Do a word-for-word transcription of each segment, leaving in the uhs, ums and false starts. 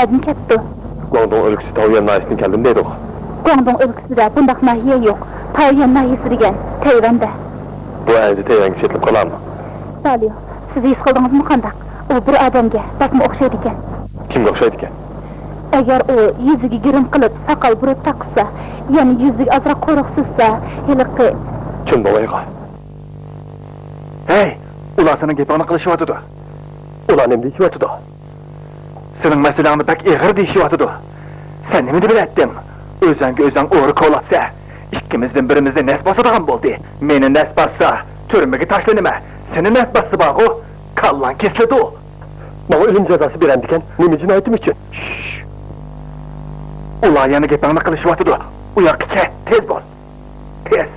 نەدىن كەپتۇ؟ گۇاڭدۇڭ ئۆلكىسى تاۋيۈەن ناھىيىسىدىن كەلدىم دەيدىغۇ. گۇاڭدۇڭ ئۆلكىسىدە بۇنداق ناھىيە يوق. تاۋيۈەن ناھىيىسى دېگەن تەيۋەندە. بۇ ئەنزى تەيۋەنگە چېتىلىپ قالارمۇ؟ سالىيو، سىز ھېس قىلدىڭىزمۇ قانداق؟ ئۇ بىر ئادەمگە بەكمۇ ئوخشايدىكەن. كىمگە ئوخشايدىكەن؟ ئەگەر ئۇ يۈزىگە گىرىم قىلىپ، ساقال بۇرۇت تاقىسا، يەنى يۈزىگە ئازراق قورۇق سۈرسە، ھېلىقى. چىن بوۋايغا. ھەي، ئۇلار سېنىڭ گېپىڭنى قىلىشىۋاتىدۇ. ئۇلار نېمە دېيىشىۋاتىدۇ؟ سېنىڭ مەسىلەڭنى بەك ئېغىر دېيىشىۋاتىدۇ. سەن نېمىنى بىلەتتىڭ؟ ئۆزۈڭگە ئۆزۈڭ ئورا كولاپسەن. ئىككىمىزدىن بىرىمىزنى نەس باسىدىغان بولدى. مېنى نەس باسسا، تۈرمىگە تاشلىنىمەن. سېنى نەس باسسا بارغۇ، كاللاڭ كېسىلىدۇ. ماڭا ئۆلۈم جازاسى بېرەمدىكەن؟ نېمە جىنايىتىم ئۈچۈن؟ شش! ئۇلار يەنە گېپىڭنى قىلىشىۋاتىدۇ. ئۇ ياققا كەت، تېز بول. تېز.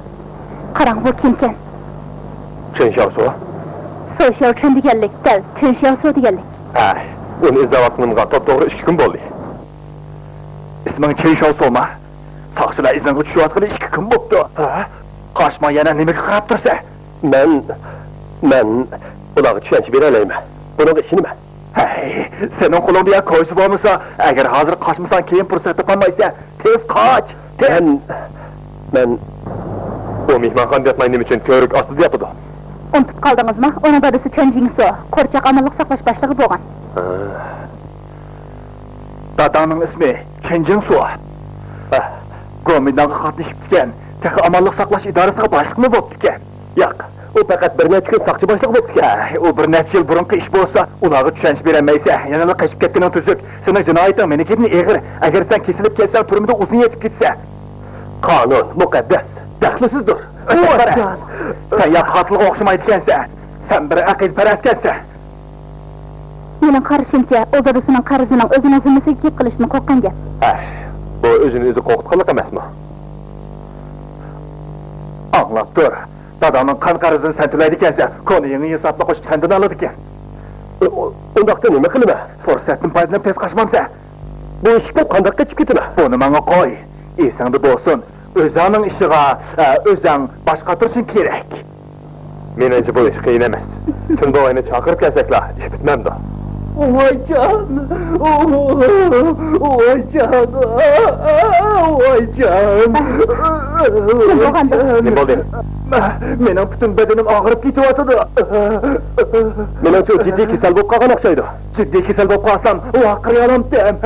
قاراڭ، بۇ كىمكەن؟ چېن شياۋسۇ. سو شياۋ چۈەن دېگەنلىك، دەل چېن شياۋسۇ دېگەنلىك. ھەي، ئۇنى ئىزدەۋاتقىنىمغا توپتوغرا ئىككى كۈن بولدى. ئىسمىڭ چېن شياۋسۇما؟ ساقچىلار ئىزىڭغا چۈشۈۋاتقىلى ئىككى كۈن بوپتۇ. ھە؟ قاچما، يەنە نېمىگە قاراپ تۇرسەن؟ مەن، مەن ئۇلارغا چۈشەنچە بېرەلەيمەن. بۇنىڭغا ئىشىنىمەن. ھەي، سېنىڭ قولۇڭدا يا كويزا بولمىسا، ئەگەر ھازىر قاچمىساڭ، كېيىن پۇرسەت تاپالمايسەن. تېز قاچ، تېز! مەن، مەن. ئۇ مېھمانخانىدا ياتماي نېمە ئۈچۈن كۆۋرۈك ئاستىدا ياتىدۇ؟ ئۇنتۇپ قالدىڭىزمۇ؟ ئۇنىڭ دادىسى چېن جىڭسۇ، قورچاق ئامانلىق ساقلاش باشلىقى بولغان. ھە. داداڭنىڭ ئىسمى چېن جىڭسۇ. ھە. گومىنداڭغا قاتنىشىپتىكەن، تېخى ئامانلىق ساقلاش ئىدارىسىغا باشلىقمۇ بوپتىكەن. ياق، ئۇ پەقەت بىر نەچچە كۈن ساقچى باشلىقى بوپتىكەن. ھە، ئۇ بىر نەچچە يىل بۇرۇنقى ئىش بولسا، ئۇلارغا چۈشەنچە بېرەلمەيسەن، يەنىلا قېچىپ كەتكىنىڭ تۈزۈك. سېنىڭ جىنايىتىڭ مېنىڭكىدىن ئېغىر. ئەگەر سەن كېسىلىپ كەتسەڭ، تۈرمىدە ئۇزۇن يېتىپ كېتىسەن. قانۇن مۇقەددەس، دەخلىسىزدۇر. ۋايجان! سەن ياخشى قاتىلغا ئوخشىمايدىكەنسەن. سەن بىر ئەقىدىپەرەسكەنسەن. مېنىڭ قارىشىمچە، ئۇ دادىسىنىڭ قەرزىنىڭ ئۆزىنىڭ زىممىسىگە كېلىپ قېلىشىدىن قورققان گەپ. ئەھ، بۇ ئۆزىنى ئۆزى قورقۇتقانلىق ئەمەسمۇ؟ ئاڭلاپ تۇر. داداڭنىڭ قان قەرزىنى سەن تۆلەيدىكەنسەن، كونا يېڭى ھېسابنى قوشۇپ سەندىن ئالىدىكەن. ئۇ-، ئۇ-، ئۇنداقتا نېمە قىلىمەن؟ پۇرسەتتىن پايدىلىنىپ تېز قاچمامسەن؟ بۇ ئىشىكتىن قانداق قېچىپ كېتىمەن؟ بۇنى ماڭا قوي. ئېسىڭدە بولسۇن، ئۆزۈڭنىڭ ئىشىغا، ئە، ئۆزۈڭ باش قاتۇرۇشۇڭ كېرەك. مېنىڭچە بۇ ئىش قىيىن ئەمەس. تۈن بوۋاينى چاقىرىپ كەلسەكلا، ئىش پۈتمەمدۇ؟ ۋايجان! ۋايجان! ۋايجان! نېمە بولغاندۇ؟ نېمە بولدى؟ مېنىڭ پۈتۈن بەدىنىم ئاغرىپ كېتىۋاتىدۇ. مېنىڭچە ئۇ جىددىي كېسەل بولۇپ قالغان ئوخشايدۇ. جىددىي كېسەل بولۇپ قالسام، ۋارقىرىيالامتىم.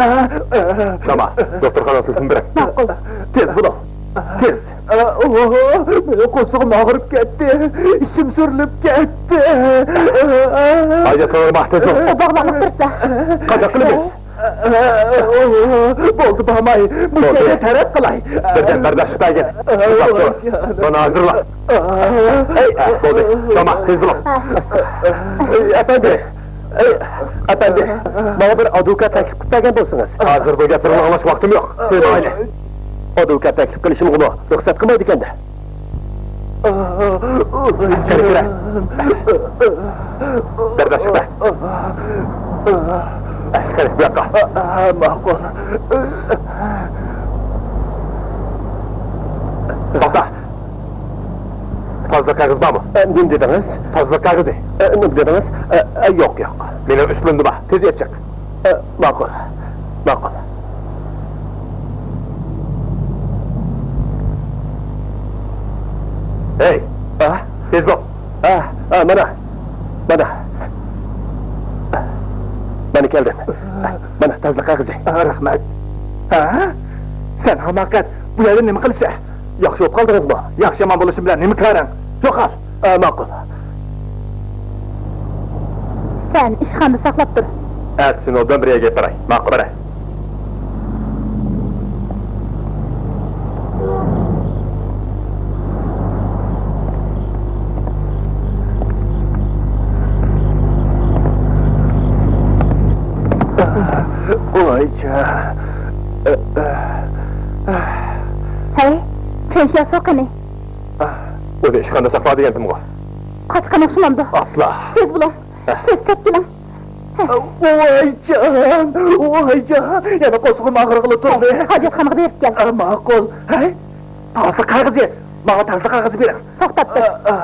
تامام، دوختۇرخانىغا سىلكىنىپ بېرىڭ. ماقۇل. تېز بولۇڭ. تېز. مېنىڭ قورسىقىم ئاغرىپ كەتتى. ئىچىم سۈرۈلۈپ كەتتى. ھاجەتخانىغا بار، تېز بول. باغلاپ تۇرسا. قانداق قىلىمىز؟ بولدى، بارماي. مۇشۇ يەرگە تەرەت قىلاي. بىردەم بەرداشلىق بەرگىن. ئۇزاپ تۇر. مانا ھازىرلا. ئەي، بولدى. تامام، تېز بولۇڭ. ئەپەندى. ئەي، ئەپەندى، ماڭا بىر ئادۋوكات تەكلىپ قىلىپ بەرگەن بولسىڭىز. ھازىر بۇ گەپلەرنى ئاڭلاش ۋاقتىم يوق. تېز بولۇڭ. ئادۋوكات تەكلىپ قىلىشىمغىمۇ رۇخسەت قىلمايدىكەن-دە. قېنى، كىرە. بەرداشلىق بەر. قېنى، بۇ ياققا. ماقۇل. توختا. تازىلىق قەغىزى بارمۇ؟ ئە، نېمە دېدىڭىز؟ تازىلىق قەغىزى. ئە، نېمە دېدىڭىز؟ ئە، ئە، يوق، يوق. مېنىڭ ئۈچ پۇلۇم بار. تېز ئېلىپ چىق. ئە، ماقۇل. ماقۇل. ھەي! ئە؟ تېز بول. ئە، ئە، مانا. مانا. مانا كەلدىم. مانا تازىلىق قەغىزى. ئە، رەھمەت. ھە؟ سەن ھاماقەت، بۇ يەردە نېمە قىلىسەن؟ ياخشى بولۇپ قالدىڭىزمۇ؟ ياخشى يامان بولۇشۇم بىلەن نېمە كارىڭ؟ يوقال! ئە، ماقۇل. سەن ئىشخانىدا ساقلاپ تۇر. ئەتىسى نوبدان بىر يەرگە ئېلىپ باراي. ماقۇل، باراي. ۋايجان. ھەي، چېن شياسۇ قېنى؟ ئۇنى ئىشخانىدا ساقلا دېگەنتىمغۇ. قاچقان ئوخشىمامدۇ؟ ئاپلا. تېز بولۇڭ. تېز كېلىڭ. ۋايجان، ۋايجان، يەنە قورسىقىم ئاغرىغىلى تۇردى. ھاجەتخانىغا بېرىپ كەل. ئە، ماقۇل. ھەي، تازىلىق قەغىزى. ماڭا تازىلىق قەغىزى بېرىڭ. توختاپ تۇر. ئە، ئە.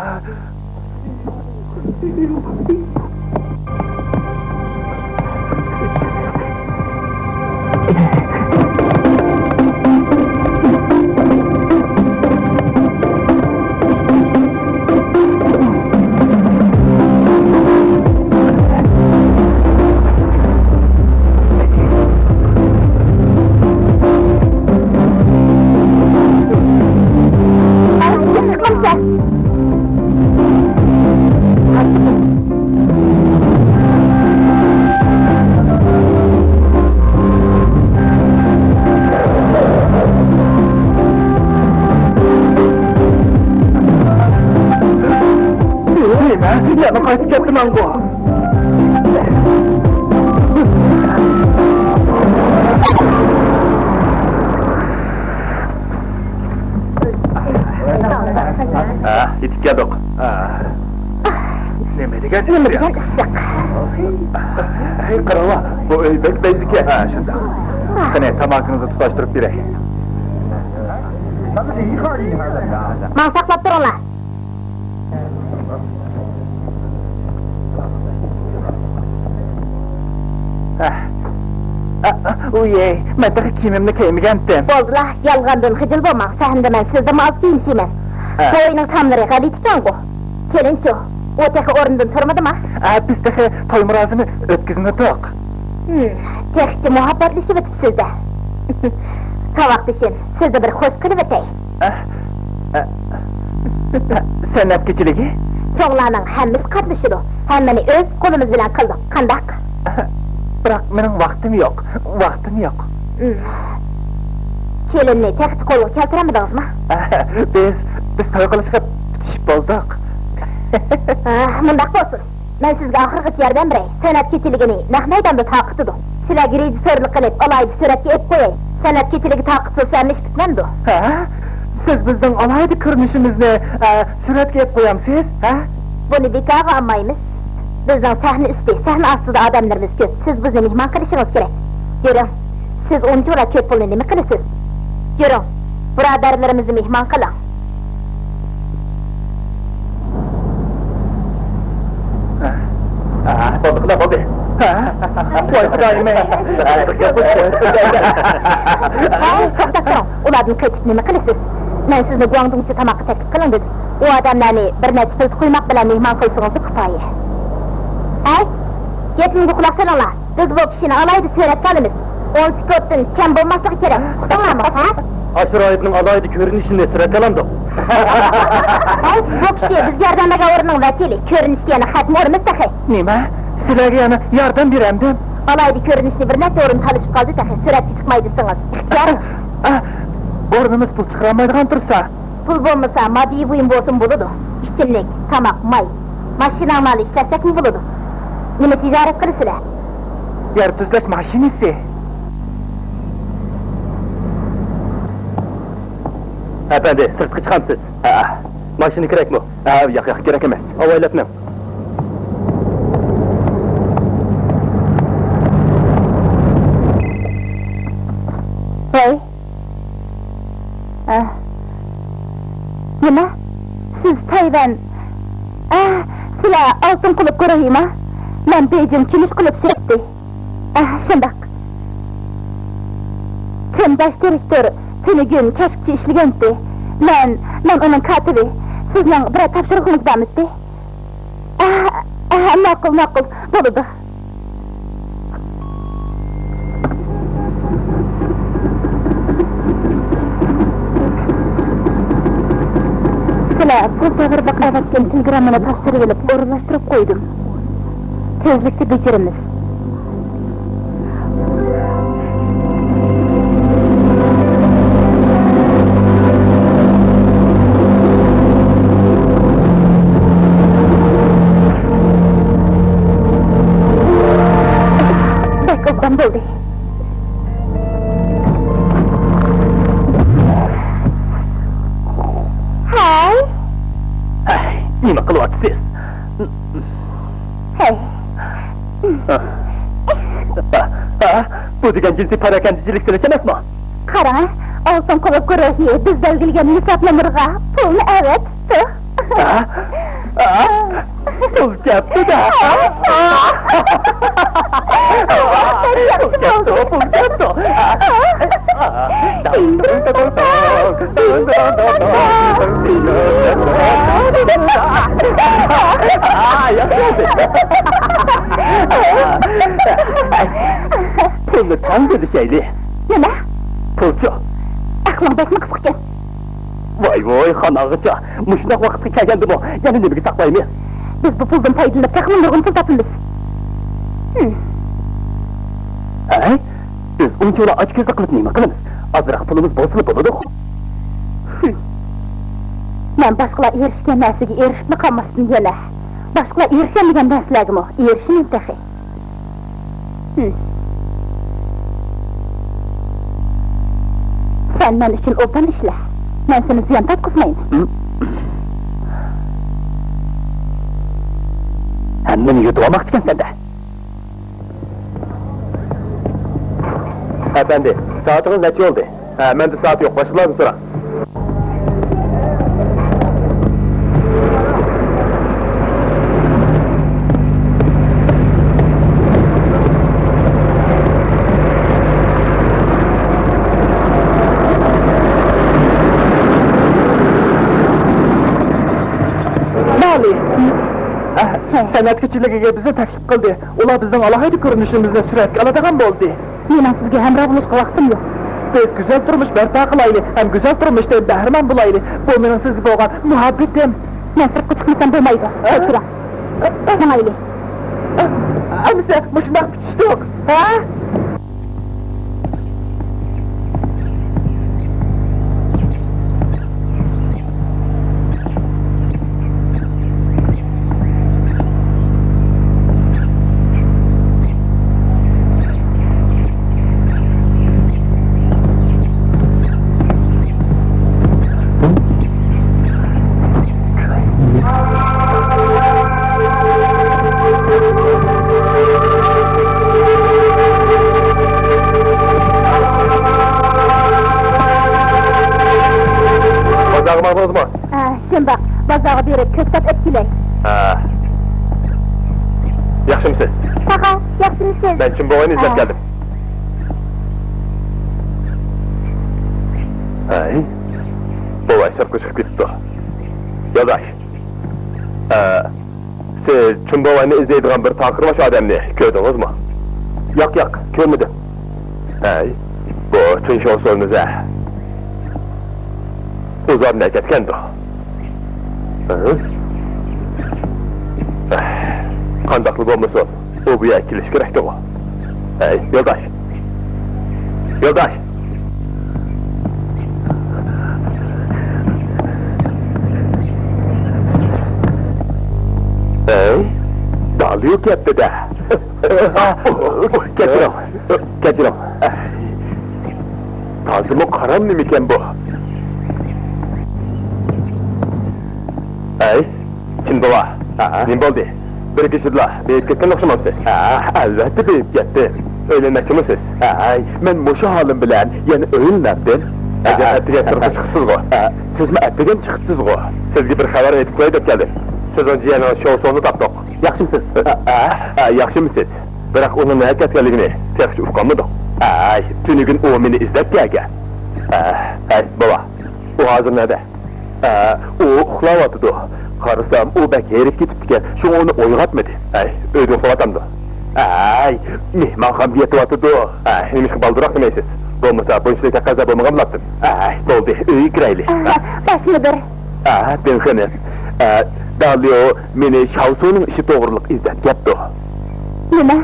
يەنە قايتىپ كەپتىمەنغۇ. ھە، يېتىپ كەلدۇق. نېمە دېگەن نېمە دېگەن ئىسسىق. ھەي، قاراڭلار، بۇ ئۆي بەك پەيزىكەن. ھە، شۇنداق. قېنى، تاماكىڭىزنى تۇتاشتۇرۇپ بېرەي. ماڭا ساقلاپ تۇرۇڭلار. ئۇيەي، مەن تېخى كىيىمىمنى كىيمىگەنتىم. بولدىلا، يالغاندىن خىجىل بولماڭ، سەھنىدە مەن سىزدىنمۇ ئاز كىيىم كىيىمەن. بۇ ئۆينىڭ تاملىرى غەلىتىكەنغۇ. كېلىنچۇ، ئۇ تېخى ئورنىدىن تۇرمىدىما؟ بىز تېخى توي مۇراسىمى ئۆتكۈزمىدۇق. تېخىچە مۇھەببەتلىشىۋېتىپسىز-دە. ساۋاقدىشىم، سىزنى بىر خوش قىلىۋېتەي. ئە، ئە، سەنئەت كېچىلىكى؟ چوڭلارنىڭ ھەممىسى قاتنىشىدۇ. ھەممىنى ئۆز قولىمىز بىلەن قىلدۇق. قانداق؟ بىراق مېنىڭ ۋاقتىم يوق. ۋاقتىم يوق. كېلىننى تېخىچە قولغا كەلتۈرەلمىدىڭىزمۇ؟ بىز، بىز توي قىلىشقا پۈتۈشۈپ بولدۇق. مۇنداق بولسۇن. مەن سىزگە ئاخىرغىچە ياردەم بېرەي. سەنئەت كېچىلىكىنى نەق مەيداندا تارقىتىدۇ. سىلەرگە رېژىسسورلۇق قىلىپ، ئالاھىدە سۈرەتكە ئېلىپ قوياي. سەنئەت كېچىلىكى تارقىتىلسا ھەممە ئىش پۈتمەمدۇ؟ ھە؟ سىز بىزنىڭ ئالاھىدە كۆرۈنۈشىمىزنى، ئە، سۈرەتكە ئېلىپ قويامسىز، ھە؟ بۇنى بىكارغا ئالمايمىز. بىزنىڭ سەھنە ئۈستى، سەھنە ئاستىدا ئادەملىرىمىز كۆپ. سىز بىزنى مېھمان قىلىشىڭىز كېرەك. يۈرۈڭ. سىز ئۇنچىۋالا كۆپ پۇلنى نېمە قىلىسىز؟ يۈرۈڭ. بۇرادەرلىرىمىزنى مېھمان قىلىڭ. بولدى، خۇدا بولدى. ۋاي خۇدايىم. ھەي، توختاپ تۇرۇڭ. ئۇلاردىن قېچىپ نېمە قىلىسىز؟ مەن سىزنى گۇاڭدۇڭچە تاماققا تەكلىپ قىلىڭ دېدىم. ئۇ ئادەملەرنى بىر نەچچە پىلتە قۇيماق بىلەن مېھمان قىلسىڭىزلا كۇپايە. ھەي، گېپىمگە قۇلاق سېلىڭلار. بىز بۇ كىشىنى ئالاھىدە سۈرەتكە ئالىمىز. ئون سېكۇنتتىن كەم بولماسلىقى كېرەك. ئۇقتۇڭلارمۇ، ھە؟ ئاشۇ رايوننىڭ ئالاھىدە كۆرۈنۈشىنى سۈرەتكە ئالامدۇق. ھەي، بۇ كىشى بىزگە ياردەم بەرگەن ئورۇننىڭ ۋەكىلى. كۆرۈنۈشكە يەنە خەتمۇ ئۇرىمىز تېخى. نېمە؟ سىلەرگە يەنە ياردەم بېرەمدىم؟ ئالاھىدە كۆرۈنۈشنى بىر نەچچە ئورۇن تالىشىپ قالدى تېخى. سۈرەتكە چىقماي دېسىڭىز، ئىختىيار. ئورنىمىز پۇل چىقىرالمايدىغان تۇرسا. پۇل بولمىسا، ماددىي بۇيۇم بولسىمۇ بولىدۇ. ئىچىملىك، تاماق، ماي. ماشىناڭلارنى ئىشلەتسەكمۇ بولىدۇ. نېمە تىجارەت قىلىسىلەر؟ يەر تۈزلەش ماشىنىسى. ئەپەندى، سىرتقا چىقامسىز؟ ھە. ماشىنا كېرەكمۇ؟ ھە، ياق، ياق، كېرەك ئەمەس. ئاۋايلاپ مېڭ. ۋاي. ئە، نېمە؟ سىز تەيۋەن، ئە، سىلەر ئالتۇن قۇلۇپ گۇرۇھىما؟ مەن بېيجىڭ كۈمۈش قۇلۇپ شىركىتى. ئە، شۇنداق. چىن باش دىرېكتور تۈنۈگۈن كەچكىچە ئىشلىگەنتى. مەن، مەن ئۇنىڭ كاتىپى. سىزنىڭ بىرەر تاپشۇرۇقىڭىز بارمىتى؟ ئە، ئە، ماقۇل، ماقۇل، بولىدۇ. سىلەر پۇل توغرىلىق ئەۋەتكەن تېلېگراممىنى تاپشۇرۇۋېلىپ ئورۇنلاشتۇرۇپ قويدۇم. تېزلىكتە بېجىرىمىز. بەك ئوبدان بولدى. ھەي! ھەي، نېمە قىلىۋاتىسىز؟ ھەي. ھە؟ بۇ دېگەن جىنسىي پاراكەندىچىلىك سېلىش ئەمەسمۇ؟ قاراڭ، ئالتۇن قۇلۇپ گۇرۇھى بىز بەلگىلىگەن ھېساب نومۇرىغا پۇلنى ئەۋەتىپتۇ. ھە؟ ھە؟ پۇل كەپتۇ-دە. بەك ياخشى بولدى. پۇل كەپتۇ، پۇل كەپتۇ. پۇلنى تەڭ بۆلۈشەيلى. نېمە؟ پۇلچۇ. ئەقلىڭ بەكمۇ قىسقىكەن. ۋاي ۋاي، خان ئاغىچا، مۇشۇنداق ۋاقىتقا كەلگەندىمۇ يەنە نېمىگە ساقلايمىز؟ بىز بۇ پۇلدىن پايدىلىنىپ تېخىمۇ نۇرغۇن پۇل تاپىمىز. ھىم. ھەي، بىز ئۇنچىۋالا ئاچكۆزلۈك قىلىپ نېمە قىلىمىز؟ ئازراق پۇلىمىز بولسىلا بولىدۇ. ھىم. مەن باشقىلار ئېرىشكەن نەرسىگە ئېرىشىپلا قالماستىن يەنە باشقىلار ئېرىشەلمىگەن نەرسىلەرگىمۇ ئېرىشىمەن تېخى. ھىم. سەن مەن ئۈچۈن ئوبدان ئىشلە. مەن سېنى زىيان تارتقۇزمايمەن. ھىم. ھەممىنى يۇتۇۋالماقچىكەنسەن-دە. ئەپەندى، سائىتىڭىز نەچچە بولدى؟ ھە، مەندە سائەت يوق، باشقىلاردىن سوراڭ. بالى، سەنئەت كېچىلىكىگە بىزنى تەكلىپ قىلدى. ئۇلار بىزنىڭ ئالاھىدە كۆرۈنۈشىمىزنى سۈرەتكە ئالىدىغان بولدى. مېنىڭ سىزگە ھەمراھ بولۇشقا ۋاقتىم يوق. بىز گۈزەل تۇرمۇش بەرپا قىلايلى ھەم گۈزەل تۇرمۇشتىن بەھرىمەن بولايلى. بۇ مېنىڭ سىزگە بولغان مۇھەببىتىم. مەن سىرتقا چىقمىسام بولمايدۇ. ھە؟ ئولتۇرۇڭ. ماڭايلى. ئەمىسە مۇشۇنداق پۈتۈشتۇق، ھە؟ بازارغا ماڭدىڭىزمۇ؟ ھە، شۇنداق. بازارغا بېرىپ كۆكتات ئېلىپ كېلەي. ھە. ياخشىمۇسىز؟ ساغ ھال، ياخشىمۇسىز؟ مەن چىن بوۋاينى ئىزدەپ كەلدىم. ھەي، بوۋاي سىرتقا چىقىپ كېتىپتۇ. يولداش، ئە، سىز چىن بوۋاينى ئىزدەيدىغان بىر تاقىرباش ئادەمنى كۆردىڭىزمۇ؟ ياق، ياق، كۆرمىدىم. ھەي، بۇ چىن شاۋسۇنمىز ھە. ئۇزارماي كەتكەندۇ؟ ھە؟ قانداقلا بولمىسۇن، ئۇ بۇ يەرگە كېلىشى كېرەكتىغۇ. ھەي، يولداش! يولداش! ھەي، دالىيۇ كەتتى-دە. كەچۈرۈڭ، كەچۈرۈڭ. تازىمۇ قارام نېمىكەن بۇ؟ ھەي، چىن بوۋا، نېمە بولدى؟ بىر كېچىدىلا بېيىپ كەتكەن ئوخشىمامسىز؟ ھە، ئەلۋەتتە بېيىپ كەتتىم. ئۆيلەنمەكچىمۇسىز؟ ھەي، مەن مۇشۇ ھالىم بىلەن يەنە ئۆيلىنەمدىم. ئەجەب، ئەتىگەن سىرتقا چىقىپسىزغۇ؟ ھە، سىزمۇ ئەتىگەن چىقىپسىزغۇ؟ سىزگە بىر خەۋەر ئېيتىپ قوياي دەپ كەلدىم. سىزنىڭ جىيەنىڭىز شاۋسۇننى تاپتۇق. ياخشىمۇسىز؟ ھە، ھە، ياخشىمۇسىز؟ بىراق ئۇنىڭ نەگە كەتكەنلىكىنى تېخىچە ئۇقالمىدۇق. ھەي، تۈنۈگۈن ئۇ مېنى ئىزدەپ كەلگەن. ھەي، بوۋا، ئۇ ھازىر نەدە؟ ئە، ئۇ ئۇخلاۋاتىدۇ. قارىسام، ئۇ بەك ھېرىپ كېتىپتىكەن، شۇڭا ئۇنى ئويغاتمىدىم. ھەي، ئۆيدە ئۇخلاۋاتامدۇ؟ ھەي، مېھمانخانىدا يېتىۋاتىدۇ. ھەي، نېمىشقا بالدۇرراق دېمەيسىز؟ بولمىسا بۇنچىلىك تەقەززا بولماغان بولاتتىم. ھەي، بولدى، ئۆيگە كىرەيلى. ئە، باش مۇدىر. ئە، دىڭ خېنىم. ئە، دالىيۇ مېنى شاۋسۇنىڭ ئىشى توغرىلىق ئىزدەپ كەپتۇ. نېمە؟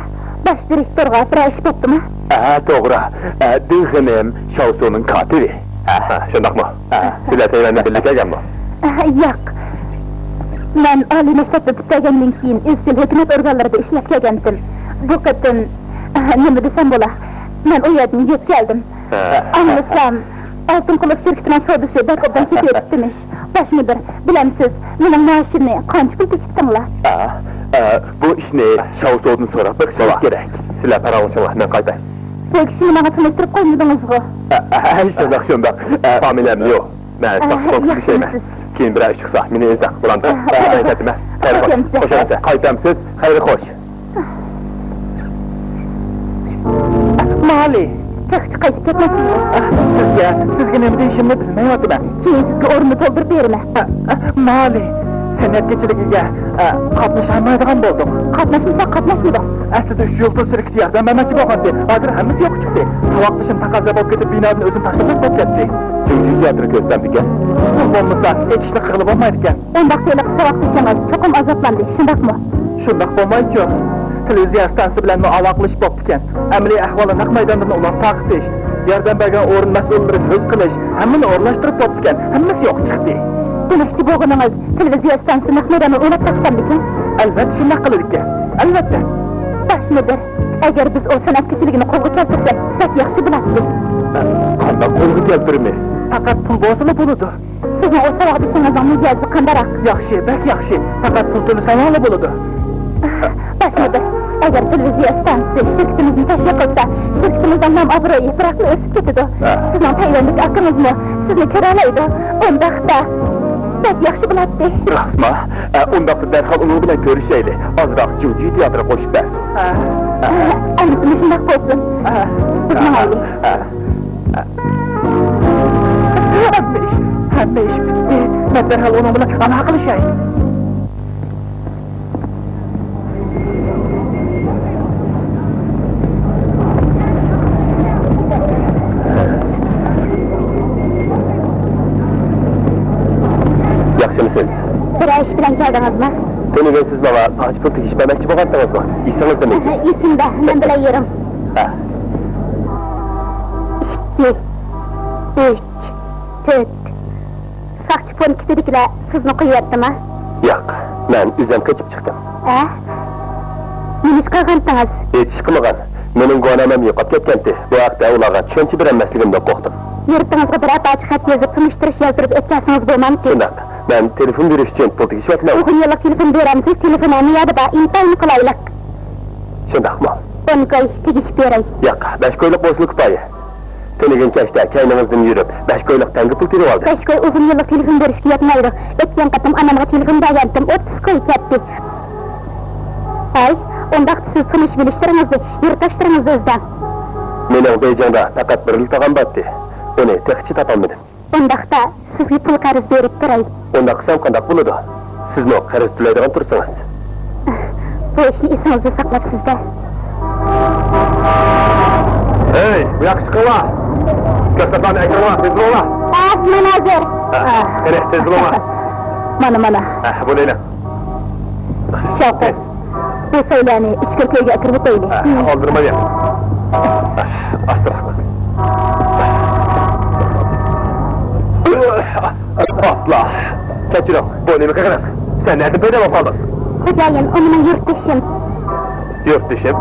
باش دىرېكتورغا بىرەر ئىش بوپتۇما؟ ئە، توغرا. ئە، دىڭ خېنىم شاۋسۇنىڭ كاتىپى. ھە، شۇنداقمۇ؟ ھە، سىلەر تەيۋەندىن بىللە كەلگەنمۇ؟ ھە، ياق. مەن ئالىي مەكتەپنى پۈتتۈرگەندىن كېيىن ئىزچىل ھۆكۈمەت ئورگانلىرىدا ئىشلەپ كەلگەنتىم. بۇ قېتىم، ھە، نېمە دېسەم بولا، مەن ئۇ يەردىن يۆتكەلدىم. ھە. ئاڭلىسام، ئالتۇن قۇلۇپ شىركىتىنىڭ سودىسى بەك ئوبدان كېتىۋېتىپتىمىش. باش مۇدىر، بىلەمسىز، مېنىڭ مائاشىمنى قانچە پۇل بېكىتتىڭلار؟ ئە، ئە، بۇ ئىشنى شاۋسۇدىن سوراپ بېقىشىڭىز كېرەك. سىلەر پاراڭلىشىڭلار، مەن قايتاي. بۇ كىشىنى ماڭا تونۇشتۇرۇپ قويمىدىڭىزغۇ؟ ئە، ئە، شۇنداق، شۇنداق. ئە، فامىلەم ليۇ. مەن ساقچى پونكىتىدا ئىشلەيمەن. كېيىن بىرەر ئىش چىقسا، مېنى ئىزدەڭ، بولامدۇ؟ ئە، ئەي، كەتتىمە. خەير خوش. خوش ئەمىسە. قايتامسىز؟ خەير خوش. مالى. تېخىچە قايتىپ كەتمەپسىزغۇ؟ سىزگە، سىزگە نېمە دېيىشىمنى بىلمەيۋاتىمەن. كېيىن سىزگە ئورنىنى تولدۇرۇپ بېرىمەن. مالى. سەنئەت كېچىلىكىگە، ئە، قاتنىشالمايدىغان بولدۇق. قاتناشمىساق قاتناشمىدۇق. ئەسلىدە ئۈچ يۇلتۇز شىركىتى ياردەم بەرمەكچى بولغانتى، ھازىر ھەممىسى يوققا چىقتى. ساۋاقدىشىم تەقەززا بولۇپ كېتىپ، بىنادىن ئۆزىنى تاشلىغۇدەك بولۇپ كەتتى. جىڭجىگە ئەتىر كۆرسەمدىكەن. پۇل بولمىسا، ئېچىشنى قىلغىلى بولمايدىكەن. ئۇنداقتا ھېلىقى ساۋاقدىشىڭىز چوقۇم ئازابلاندى، شۇنداقمۇ؟ شۇنداق بولمايچۇ. تېلېۋىزىيە ئىستانسىسى بىلەنمۇ ئالاقىلىشىپ بوپتىكەن. ئەمەلىي ئەھۋالى نەق مەيداندىن ئۇلار تارقىتىش، ياردەم بەرگەن ئورۇن مەسئۇللىرى سۆز قىلىش، ھەممىنى ئورۇنلاشتۇرۇپ بوپتىكەن. ھەممىسى يوققا چىقتى. دېمەكچى بولغىنىڭىز، تېلېۋىزىيە ئىستانسىسى نەق مەيدانى ئويناپ تاپسامدىكىن؟ ئەلۋەتتە، شۇنداق قىلىدىكەن. ئەلۋەتتە. باش مۇدىر، ئەگەر بىز ئۇ سەنئەت كېچىلىكىنى قولغا كەلتۈرسەك، بەك ياخشى بولاتتى. قانداق قولغا كەلتۈرىمىز؟ پەقەت پۇل بولسىلا بولىدۇ. سىزنىڭ ئۇ ساۋاقدىشىڭىزنىڭ مىجەزى قانداقراق؟ ياخشى، بەك ياخشى. پەقەت پۇل تۆلىسەڭلارلا بولىدۇ. باش مۇدىر، ئەگەر تېلېۋىزىيە ئىستانسىسى شىركىتىمىزنى تەشۋىق قىلسا، شىركىتىمىزنىڭ نام-ئابرۇيى بىراقلا ئۆسۈپ كېتىدۇ. ھە. سىزنىڭ تەيۋەندىكى ئاكىڭىزمۇ سىزنى كۆرەلەيدۇ. ئۇنداقتا بەك ياخشى بولاتتى. راستمۇ؟ ئە، ئۇنداقتا دەرھال ئۇنىڭ بىلەن كۆرۈشەيلى. ئازراق جۇڭجى تىياتىرى قوشۇپ بەرسۇن. ھە. ئەمدى شۇنداق بولسۇن. ھە. بىز ماڭايلى. ھە. ھە. ھەممە ئىش، ھەممە ئىش پۈتتى. مەن دەرھال ئۇنىڭ بىلەن ئالاقىلىشاي. ياخشىمۇسىز؟ بىرەر ئىش بىلەن كەلدىڭىزمۇ؟ تۈنۈگۈن سىز ماڭا پاچە پۇل تېگىشىپ بەرمەكچى بولغانتىڭىزغۇ؟ ئېسىڭىزدىمۇ؟ ئېسىمدە، مەن بىلەن يۈرۈڭ. ھە. ئىككى، ئۈچ، تۆت. ساقچى پونكىتىدىكىلەر سىزنى قويۇۋەتتىما؟ ياق، مەن ئۆزۈم قېچىپ چىقتىم. ھە؟ نېمە ئىش قىلغانتىڭىز؟ ھېچ ئىش قىلمىغان. مېنىڭ گۇۋاھنامەم يوقاپ كەتكەنتى. بۇ ھەقتە ئۇلارغا چۈشەنچە بېرەلمەسلىكىمدىن قورقتۇم. يۇرتىڭىزغا بىرەر پارچە خەت يېزىپ، تونۇشتۇرۇش يازدۇرۇپ ئۆتكەزسىڭىز بولمامتى؟ شۇنداق. مەن تېلېفون بېرىش ئۈچۈن پۇل تېگىشىۋاتىمەن. ئۇزۇن يىللىق تېلېفون بېرەمسىز؟ تېلېفون ھەممە يەردە بار، ئىنتايىن قولايلىق. شۇنداقمۇ؟ ئون كوي تېگىشىپ بېرەي. ياق، بەش كويلۇق بولسىلا كۇپايە. تۈنۈگۈن كەچتە كەينىڭىزدىن يۈرۈپ، بەش كويلۇق تەڭگە پۇل تېرىۋالدىم. بەش كوي ئۇزۇن يىللىق تېلېفون بېرىشكە يەتمەيدۇ. ئۆتكەن قېتىم ئانامغا تېلېفون بەرگەنتىم، ئوتتۇز كوي كەتتى. ھەي، ئۇنداقتا سىز تونۇش-بىلىشلىرىڭىزنى، يۇرتداشلىرىڭىزنى ئىزدەڭ. مېنىڭ بېيجىڭدا پەقەت بىرلا تاغام بارتتى. ئۇنى تېخىچە تاپالمىدىم. ئۇنداقتا سىزگە پۇل قەرز بېرىپ تۇراي. ئۇنداق قىلسام قانداق بولىدۇ؟ سىزمۇ قەرز تۆلەيدىغان تۇرسىڭىز. بۇ ئىشنى ئېسىڭىزدە ساقلاپسىز-دە. ھەي، بۇ ياققا چىقىڭلار! كۆرسەتمەمنى ئەكىرىڭلار، تېز بولۇڭلار! ھە، مانا ھازىر. ھە، قېنى، تېز بولۇڭلار! مانا، مانا. ھە، بولىلى. شاۋقۇن. بۇ سەيلەنى ئىچكىرى كۆيگە ئەكىرىۋېتەيلى. ھە، ئالدىرىماي. ئاستىراق. ئاپلا. كەچۈرۈڭ، بۇ نېمە قىلغىنىڭ؟ سەن نەدىن پەيدا بولۇپ قالدىڭ؟ خوجايىن، ئۇ مېنىڭ يۇرتدىشىم. يۇرتدىشىم؟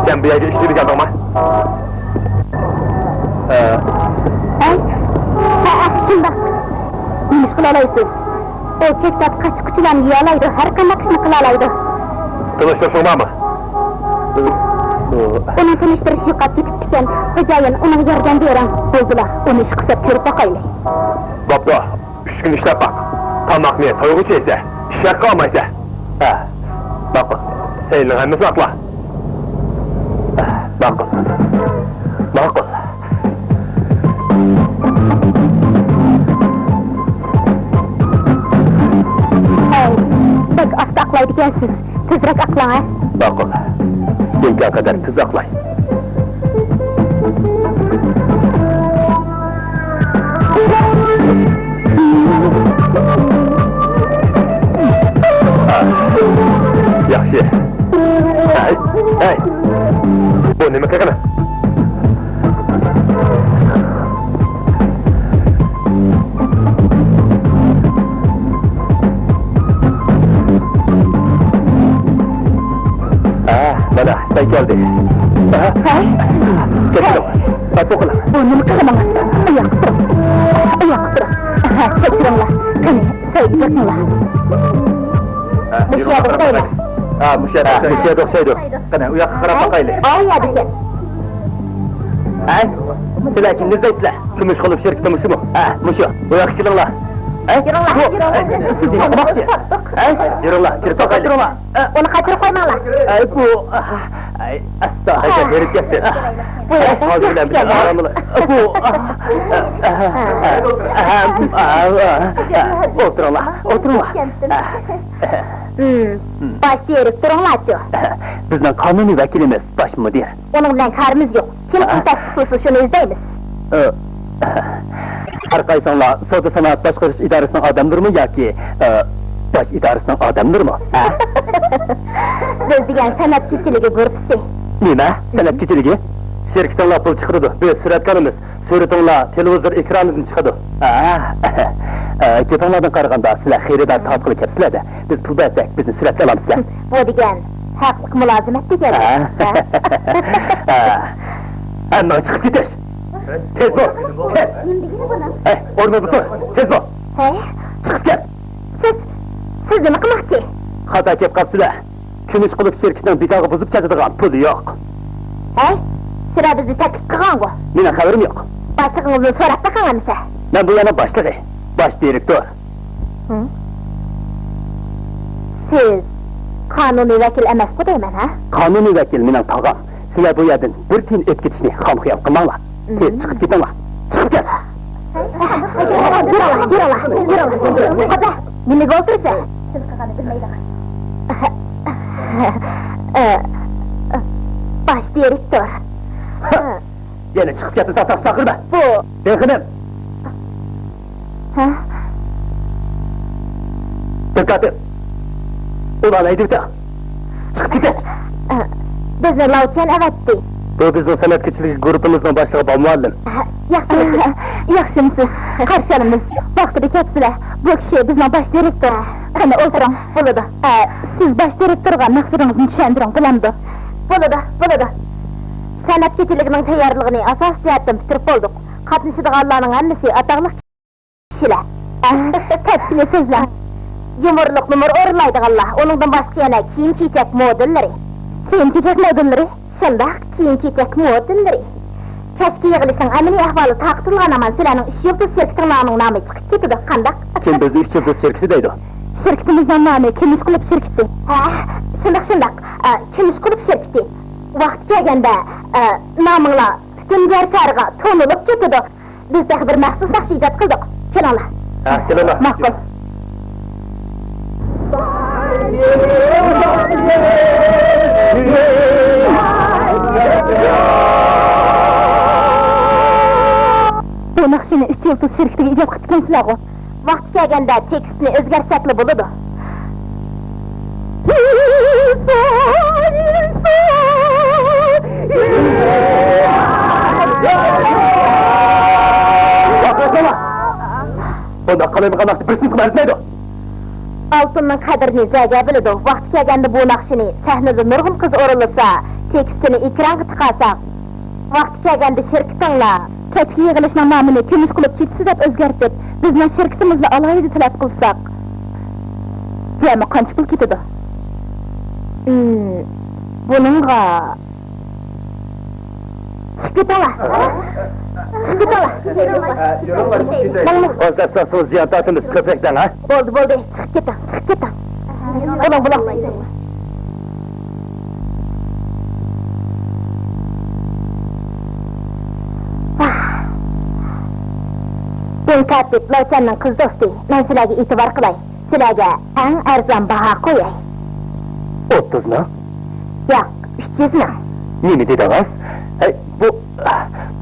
سەن بۇ يەرگە ئىشلىگىلى كەلدىڭما؟ ھە. ھەي؟ ھە، ھە، شۇنداق. نېمە ئىش قىلالايسىز؟ ئۇ كۆكتات قاچا-قۇچىلارنى يېيەلەيدۇ، ھەر قانداق ئىشنى قىلالايدۇ. تونۇشتۇرۇشۇڭ بارمۇ؟ ئۇنىڭ تونۇشتۇرۇشى يوقاپ كېتىپتىكەن. خوجايىن، ئۇنىڭغا ياردەم بېرىڭ. بولدىلا، ئۇنى ئىشقا سەپ كۆرۈپ باقايلى. بوپتۇ، ئۈچ كۈن ئىشلەپ باق. تاماقنى تويغۇچە يەيسەن، ئىش ھەققى ئالمايسەن. ھە، ماقۇل. سەيلىنىڭ ھەممىسىنى ئاقلا. ھە، ماقۇل. ماقۇل. ھەي، بەك ئاستا ئاقلايدىكەنسىز. تېزرەك ئاقلاڭ، ھە. ماقۇل. ئىمكان قەدەر تېز ئاقلاي. ياخشى. ھەي، ھەي. بۇ نېمە قىلغىنى؟ ھە، مانا، سەن كەلدى. ھە؟ ھەي. كەچۈرۈڭ. ئەپۇ قىلىڭ. بۇ نېمە قىلغىنىڭىز؟ ئاياققا تۇرۇڭ. ئاياققا تۇرۇڭ. ھە، كەچۈرۈڭلار. قېنى، سەيگە بېقىڭلار. ھە، مۇشۇ يەردە ئوخشايدۇ. ھە، مۇشۇ يەردە ئوخشايدۇ. قېنى، ئۇ ياققا قاراپ باقايلى. ئاۋۇ يەردىكەن. ھەي، سىلەر كىمنى ئىزدەيسىلەر؟ تۇرمۇش قىلىپ شىركىتى مۇشۇمۇ؟ ھە، مۇشۇ. بۇ ياققا كېلىڭلار. ھەي، يۈرۈڭلار، بۇ، يۈرۈڭلار. سىز نېمە قىلماقچى؟ ھەي، يۈرۈڭلار، كىرىپ باقايلى. ھە، ئۇنى قاچۇرۇپ قويماڭلار. ھەي، بۇ، ھەي، ئاستا. ھەي، بېرىپ كەتسۇن. بۇ يەردە ھەي، ھازىر بىلەن بىللە ئارام ئېلىڭ. بۇ، ئولتۇرۇڭلار، ئولتۇرۇڭلار. ھىم، باش تېرىپ تۇرۇڭلارچۇ. بىزنىڭ قانۇنىي ۋەكىلىمىز باش مۇدىر. ئۇنىڭ بىلەن كارىمىز يوق. كىم ھە؟ تەكلىپ قىلسا، شۇنى ئىزدەيمىز. ئە، ھەر قايسىڭلار سودا سانائەت باشقۇرۇش ئىدارىسىنىڭ ئادەملىرىمۇ ياكى، ئە، باش ئىدارىسىنىڭ ئادەملىرىمۇ؟ ھە؟ بىز دېگەن سەنئەت كېچىلىكى گۇرۇپپىسى. نېمە؟ سەنئەت كېچىلىكى؟ شىركىتىڭلار پۇل چىقىرىدۇ، بىز سۈرەتكارمىز. سۈرىتىڭلار تېلېۋىزور ئېكرانىدىن چىقىدۇ. ھە؟ ھە، گېپىڭلاردىن قارىغاندا، سىلەر خېرىدار تاپقىلى كەپسىلەر-دە. بىز پۇل بەرسەك، بىزنى سۈرەتكە ئالامسىلەر. بۇ دېگەن ھەقلىق مۇلازىمەت دېگەن. ھە. ھە. ھە. ھەممىڭ چىقىپ كېتىش. تېز بول، تېز. ھەي، ئورنۇڭدا تۇر، تېز بول. ھەي؟ چىقىپ كەت. سىز، سىز نېمە قىلماقچى؟ خاتا كەپ قاپسىلەر. كۈمۈش قۇلۇپ شىركىتىنىڭ بىكارغا بۇزۇپ چاچىدىغان پۇلى يوق. ھەي، سىلەر بىزنى تەكلىپ قىلغانغۇ؟ مېنىڭ خەۋىرىم يوق. باشلىقىڭىزدىن سوراپ بېقىڭ ئەمىسە. مەن بۇ يەرنىڭ باشلىقى، باش دىرېكتور. ھە؟ سىز قانۇنىي ۋەكىل ئەمەسقۇ دەيمەن، ھە؟ قانۇنىي ۋەكىل مېنىڭ تاغام. سىلەر بۇ يەردىن بىر تىيىن ئۆتۈپ كېتىشنى خام خىيال قىلماڭلار. تېز چىقىپ كېتىڭلار. چىقىپ كەت! يۈرۈڭلار، يۈرۈڭلار، يۈرۈڭلار. قوزا، نېمىگە ئولتۇرىسەن؟ سىز قىلغاننى بىلمەيدىغان. باش دىرېكتور. يەنە چىقىپ كەتمىسە، تاش چاقىرىمەن. بۇ. بېغىنىم. ھە؟ دىققەت! ئۇلارنى ھەيدىۋېتىڭ! چىقىپ كېتىش! بىزنى لاۋچيەن ئەۋەتتى. بۇ بىزنىڭ سەنئەتكارچىلىقى گۇرۇپپىمىزنىڭ باشلىقى بامۇئەللىم. ياخشىمۇ؟ ياخشىمسىز؟ قارشى ئالىمىز. ۋاقتىدا كەپسىلە. بۇ كىشى بىزنىڭ باش دىرېكتور. قېنى، ئولتۇرۇڭ. بولىدۇ. سىز باش دىرېكتورغا مەقسىتىڭىزنى چۈشەندۈرۈڭ، بولامدۇ؟ بولىدۇ، بولىدۇ. سەنئەت كېچىلىكىنىڭ تەييارلىقىنى ئاساسىي جەھەتتىن پۈتتۈرۈپ بولدۇق. قاتنىشىدىغانلارنىڭ ھەممىسى ئاتاقلىق كىشىلەر. تەپسىلىي سۆزلەڭ. يۇمۇرلۇق نومۇر ئورۇنلايدىغانلار، ئۇنىڭدىن باشقا يەنە كىيىم-كېچەك مودېللىرى. كىيىم-كېچەك مودېللىرى؟ شۇنداق، كىيىم-كېچەك مودېللىرى. كەچكى يىغىلىشنىڭ ئەمەلىي ئەھۋالى تارقىتىلغان ھامان سىلەرنىڭ ئۈچ يۇلتۇز شىركىتىڭلارنىڭ نامى چىقىپ كېتىدۇ، قانداق؟ كىم بىزنى ئۈچ يۇلتۇز شىركىتى دەيدۇ؟ شىركىتىمىزنىڭ نامى كۈمۈش قۇلۇپ شىركىتى. ھە، شۇنداق، شۇنداق. ئە، كۈمۈش قۇلۇپ شىركىتى. ۋاقتى كەلگەندە، ئە، نامىڭلار پۈتۈن يەر شارىغا تونۇلۇپ كېتىدۇ. بىز تېخى بىر مەخسۇس ناخشا ئىجاد قىلدۇق. كېلىڭلار. ھە، كېلىڭلار. ماقۇل. بۇ ناخشىنى ئۈچ يۇلتۇز شىركىتىگە ئىجاد قىپتىكەنسىلەرغۇ؟ ۋاقتى كەلگەندە تېكىستنى ئۆزگەرتسەكلا بولىدۇ. بۇنداق قالايمىقان ناخشا بىر سىنىپقا ئەرزىمەيدۇ. ئالتۇننىڭ قەدرىنى زەگە بىلىدۇ. ۋاقتى كەلگەندە بۇ ناخشىنى سەھنىدە نۇرغۇن قىز ئورۇنلىسا، تېكىستىنى ئېكرانغا چىقارساق، ۋاقتى كەلگەندە شىركىتىڭلار كەچكى يىغىلىشنىڭ نامىنى كۈمۈش قۇلۇپ چېچىسى دەپ ئۆزگەرتىپ، بىزنىڭ شىركىتىمىزنى ئالاھىدە تەلەپ قىلساق، جەمئىي قانچە پۇل كېتىدۇ؟ ئىم، بۇنىڭغا چىقىپ كېتىڭلار. چىقىپ كېتىڭلار. ماڭىمۇ. ئاز ئەسلەتسىڭىز زىيان تارتىمىز، كۆپرەك دەڭ، ھە؟ بولدى، بولدى. چىقىپ كېتىڭ، چىقىپ كېتىڭ. بولۇڭ، بولۇڭ. دىڭ كاتىپ، لوچەننىڭ قىز دوستى. مەن سىلەرگە ئېتىبار قىلاي. سىلەرگە ئەڭ ئەرزان باھا قوياي. ئوتتۇز مىڭ؟ ياق، ئۈچ يۈز مىڭ. نېمە دېدىڭىز؟ ھەي، بۇ،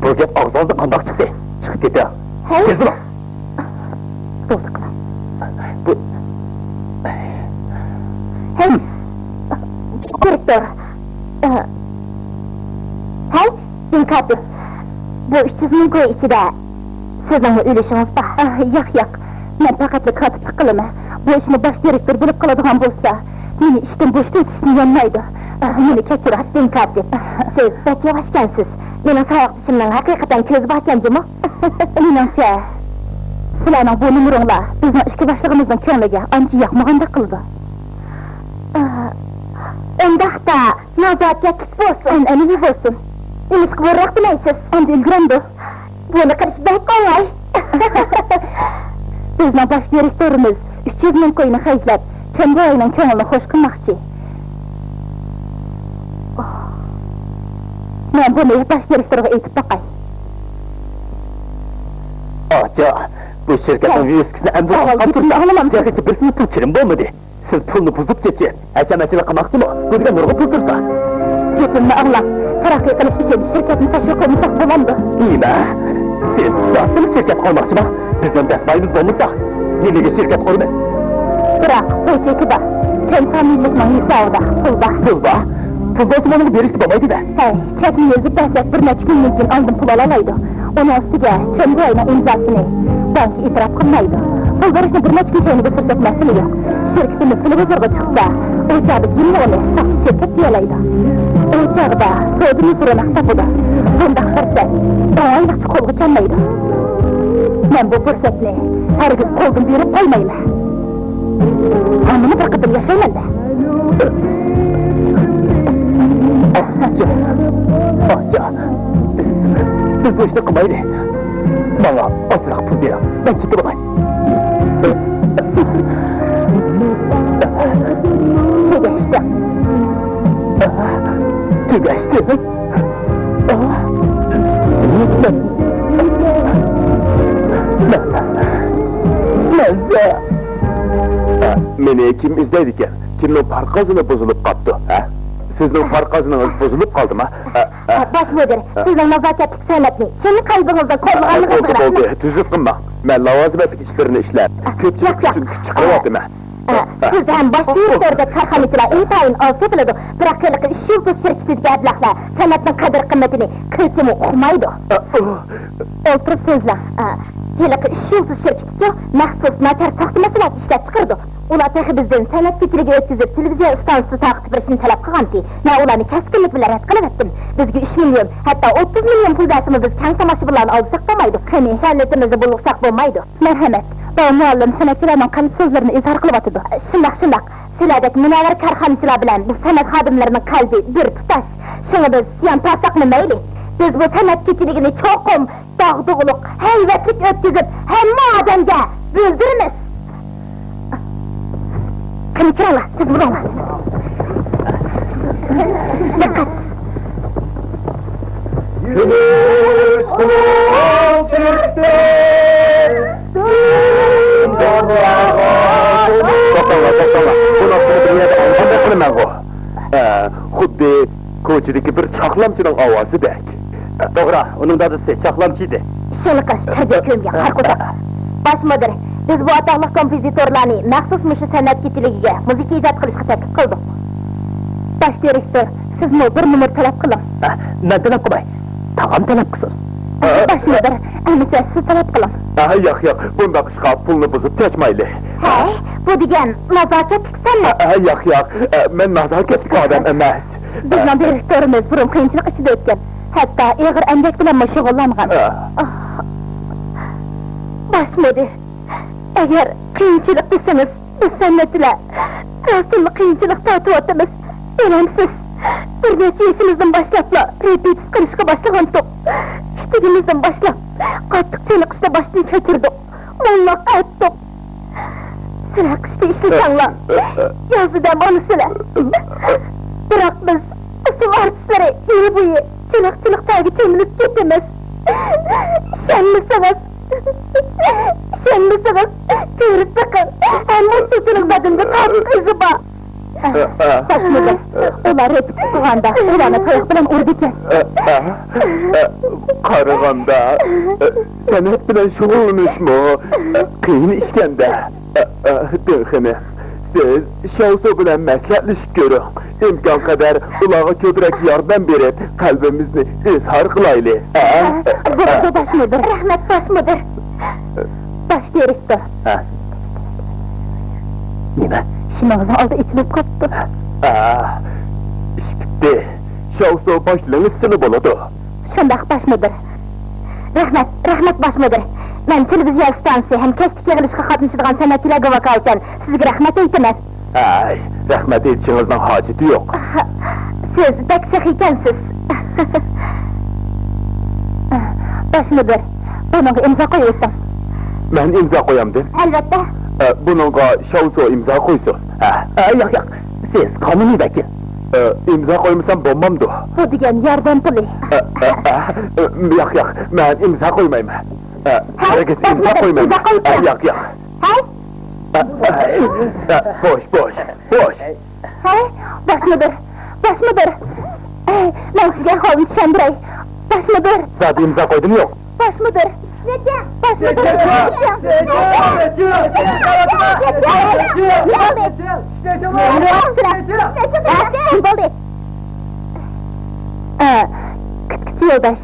بۇ گەپ ئاغزىڭىزدىن قانداق چىقتى؟ چىقىپ كېتىڭ. ھەي. تېز بولۇڭ. بولدى، قىلىڭ. بۇ. ھەي. دىرېكتور. ھەي، دىڭ كاتىپ. بۇ ئۈچ يۈز مىڭ كوي ئىچىدە سىزنىڭمۇ ئۈلۈشىڭىز بار. ئاھ، ياق، ياق. مەن پەقەتلا كاتىپلىق قىلىمەن. بۇ ئىشنى باش دىرېكتور بىلىپ قالىدىغان بولسا، مېنى ئىشتىن بوشىتىۋېتىشتىن يانمايدۇ. ئاھ، مېنى كەچۈرۈڭ، دىڭ كاتىپ. سىز بەك ياۋاشكەنسىز. مېنىڭ ساۋاقدىشىمنىڭ ھەقىقەتەن كۆزى باركەن جۇمۇ. مېنىڭچە، سىلەرنىڭ بۇ نومۇرۇڭلار بىزنىڭ ئىككى باشلىقىمىزنىڭ كۆڭلىگە ئانچە ياقمىغاندەك قىلىدۇ. ئاھ، ئۇنداقتا، نازاكەتلىك بولسۇن. ئەنئەنىۋى بولسۇن. نېمىشقا ھۇرراق دېمەيسىز؟ ئەمدى ئۈلگۈرەمدۇ؟ بۇنى قىلىش بەك ئوڭاي. بىزنىڭ باش دىرېكتورىمىز ئۈچ يۈز مىڭ كوينى خەجلەپ، چېن بوۋاينىڭ كۆڭلىنى خوش قىلماقچى. مەن بۇنى باش دىرېكتورغا ئېيتىپ باقاي. ئاچا، بۇ شىركەتنىڭ ۋىۋىسكىسىنى ئەمدى ئاچقان تۇرسا، تېخىچە بىر سېنىپ پۇل كىرىم بولمىدى. سىز پۇلنى بۇزۇپ چېچىپ، ھەشەمەتچىلىك قىلماقچىمۇ؟ بۇ دېگەن نۇرغۇن پۇل تۇرسا. گېپىمنى ئاڭلاڭ. تەرەققىي قىلىش ئۈچۈن شىركەتنى تەشۋىق قىلمىساق بولامدۇ؟ نېمە؟ سىز راستتىنلا شىركەت قۇرماقچىما؟ بىزنىڭ دەسمايىمىز بولمىسا، نېمىگە شىركەت قۇرىمىز؟ بىراق، بۇ چېكى بار. چېن فامىلىلىكنىڭ ھېسابىدا پۇل بار. پۇل بار؟ پۇل بولسىمۇ ئۇنىڭغا بېرىشكە بولمايدۇ-دە. ھەي، چەكنى يېزىپ بەرسەك، بىر نەچچە كۈندىن كېيىن ئاندىن پۇل ئالالايدۇ. ئۇنىڭ ئۈستىگە چېن بوۋاينىڭ ئىمزاسىنى بانكا ئېتىراپ قىلمايدۇ. پۇل بېرىشنى بىر نەچچە كۈن كەينىگە سۈرسەك مەسىلە يوق. شىركىتىمىز تېلېۋىزورغا چىقسا، ئۇ چاغدا يەنىلا ئۇنى ساختا شىركەت دېيەلەيدۇ. ئۇ چاغدا سودىمىز روناق تاپىدۇ. بۇنداق پۇرسەت ئوڭايلىقچە قولغا كەلمەيدۇ. مەن بۇ پۇرسەتنى ھەرگىز قولدىن بېرىپ قويمايمەن. ھەممىنى بىر قېتىم ياشايمەن-دە. ئاچا، ئاچا، بىز بۇ ئىشنى قىلمايلى. ماڭا ئازراق پۇل بېرىڭ، مەن كېتىۋالاي. تۈگەشتى. تۈگەشتى. مەن، مەن، مەن، مەن، مېنى كىم ئىزدەيدىكەن؟ كىمنىڭ پار قازىنى بۇزۇلۇپ قاپتۇ، ھە؟ سىزنىڭ پار قازىنىڭىز بۇزۇلۇپ قالدىمۇ؟ ھە، ھە. باش مۇدىر، سىزنىڭ نازاكەتلىك سەنئەتنى چىن قەلبىڭىزدىن قوللىغانلىقىڭىزغا بولدى، بولدى، رەھمەت. تۈزۈپ قىلماڭ. مەن لاۋازىمەتلىك ئىشلىرىمنى ئىشلەپ، كۆپچىلىك ياق، ياق. ئۈچۈن كۈچ چىقىرىۋاتىمەن. ئە، سىز ھەم باش دىرېكتوردەك كارخانىچىلار ئىنتايىن ئاز تېپىلىدۇ. بىراق ھېلىقى ئۈچ يۇلتۇز شىركىتىدىكى ئەبلەخلەر سەنئەتنىڭ قەدىر-قىممىتىنى قىلچىمۇ ئۇقمايدۇ. ئولتۇرۇپ سۆزلەڭ. ئە، ھېلىقى ئۈچ يۇلتۇز شىركىتىچۇ مەخسۇس ناچار ساختا مەھسۇلات ئىشلەپ چىقىرىدۇ. ئۇلار تېخى بىزدىن سەنئەت كېچىلىكى ئۆتكۈزۈپ، تېلېۋىزىيە ئىستانسىسى تارقىتىپ بېرىشنى تەلەپ قىلغانتى. مەن ئۇلارنى كەسكىنلىك بىلەن رەت قىلىۋەتتىم. بىزگە ئۈچ مىليون، ھەتتا ئوتتۇز مىليون پۇل بەرسىمۇ، بىز كەڭ تاماشىبىنلارنى ئالدىساق بولمايدۇ. قېنى، سەنئىتىمىزنى بۇلغىساق بولمايدۇ. مەرھەمەت، بۇ مۇئەللىم سەنئەتچىلەرنىڭ قەلب سۆزلىرىنى ئىزھار قىلىۋاتىدۇ. شۇنداق، شۇنداق. سىلەردەك مۇنەۋۋەر كارخانىچىلار بىلەن بۇ سەنئەت خادىملىرىنىڭ قەلبى بىر تۇتاش. شۇڭا بىز زىيان تارتساقمۇ مەيلى. بىز بۇ سەنئەت كېچىلىكىنى چوقۇم داغدۇغىلىق، ھەيۋەتلىك ئۆتكۈزۈپ، ھەممە ئادەمگە بىلدۈرىمىز. قېنى كىرىڭلار، سىز بۇرۇڭلار. دىققەت! كۈمۈش قول چىقتى. توختاڭلار، توختاڭلار. بۇ ناخشىنى بىر يەردە ئاڭلىغاندەك قىلىمەنغۇ. ئە، خۇددى كوچىدىكى بىر چاقلامچىنىڭ ئاۋازىدەك. توغرا، ئۇنىڭ دادىسى چاقلامچى ئىدى. ئىشىڭنى قىل، تەربىيە كۆرمىگەن قارا قورساق. باش مۇدىر، بىز بۇ ئاتاقلىق كومپوزىتورلارنى مەخسۇس مۇشۇ سەنئەت كېچىلىكىگە مۇزىكا ئىجاد قىلىشقا تەكلىپ قىلدۇق. باش دىرېكتور، سىزمۇ بىر نومۇر تەلەپ قىلىڭ. ئە، مەن تەلەپ قىلماي، تاغام تەلەپ قىلسۇن. باش مۇدىر، ئەمىسە سىز تەلەپ قىلىڭ. ئە، ياق، ياق، بۇنداق ئىشقا پۇلنى بۇزۇپ چاچمايلى. ھەي، بۇ دېگەن نازاكەتلىك سەنئەت. ئە، ياق، ياق، ئە، مەن نازاكەتلىك ئادەم ئەمەس. بىزنىڭ دىرېكتورىمىز بۇرۇن قىيىنچىلىق ئىچىدە ئۆتكەن، ھەتتا ئېغىر ئەمگەك بىلەنمۇ شۇغۇللانغان. ئە. ئاھ. باش مۇدىر، ئەگەر قىيىنچىلىق دېسىڭىز، بىز سەنئەتچىلەر راستتىنلا قىيىنچىلىق تارتىۋاتىمىز. بىلەمسىز، بىر نەچچە يېشىمىزدىن باشلاپلا رېپېتىتسىيە قىلىشقا باشلىغانتۇق. كىچىكىمىزدىن باشلاپ قاتتىق چېنىقىشنى باشتىن كەچۈردۇق. موللاق ئەتتۇق. سىلەر قىشتا ئىشلىسەڭلار، يازدا دەم ئالىسىلەر. بىراق بىز ئۇسسۇل ئارتىسلىرى يىل بويى چېنىقچىلىق تەرگە چۆمۈلۈپ كېتىمىز. ئىشەنمىسىڭىز، ئىشەنمىسىڭىز، كۆرۈپ بېقىڭ. ھەممە ئۇسسۇلنىڭ بەدىنىدە تارتىش ئىزى بار. باش مۇدىر، ئۇلار رېپېتىتسىيە قىلغاندا ئۇلارنى تاياق بىلەن ئۇرىدىكەن. قارىغاندا، سەنئەت بىلەن شۇغۇللىنىشمۇ قىيىن ئىشكەن-دە. دىڭخېنىڭ، سىز شياۋسۇ بىلەن مەسلىھەتلىشىپ كۆرۈڭ. ئىمكانقەدەر ئۇلارغا كۆپرەك ياردەم بېرىپ، قەلبىمىزنى ئىزھار قىلايلى. بولىدۇ، باش مۇدىر. رەھمەت، باش مۇدىر. باش دىرېكتور. ھە. نېمە؟ شىمىڭىزنىڭ ئالدى ئېچىلىپ قاپتۇ. ئا، ئىش پۈتتى. شياۋسۇ باشلىنىشسىلا بولىدۇ. شۇنداق، باش مۇدىر. رەھمەت، رەھمەت، باش مۇدىر. مەن تېلېۋىزىيە ئىستانسىسى ھەم كەچلىك يىغىلىشقا قاتنىشىدىغان سەنئەتچىلەرگە ۋاكالىتەن سىزگە رەھمەت ئېيتىمەن. ھەي، رەھمەت ئېيتىشىڭىزنىڭ ھاجىتى يوق. سىز بەك سېخىي ئىكەنسىز. باش مۇدىر، بۇنىڭغا ئىمزا قويۇۋېتىڭ. مەن ئىمزا قويامدىم؟ ئەلۋەتتە. ئە، بۇنىڭغا شياۋسۇ ئىمزا قويسۇن. ئە، ئە، ياق، ياق، سىز قانۇنىي ۋەكىل. ئە، ئىمزا قويمىسام بولمامدۇ؟ بۇ دېگەن ياردەم پۇلى. ئە، ئە، ئە، ئە، ياق، ياق، مەن ئىمزا قويمايمەن. ئە، ھەرگىز ئىمزا قويمايمەن. ئە، ياق، ياق. ھەي! ئە، ئە، ئە، بوش، بوش، بوش. ھەي، باش مۇدىر، باش مۇدىر. ئەي، مەن سىزگە ئەھۋالنى چۈشەندۈرەي. باش مۇدىر. زادى ئىمزا قويدۇممۇ يوق؟ باش مۇدىر. باش مۇدىر. بولدى. ئە، كۈتكۈچى يولداش،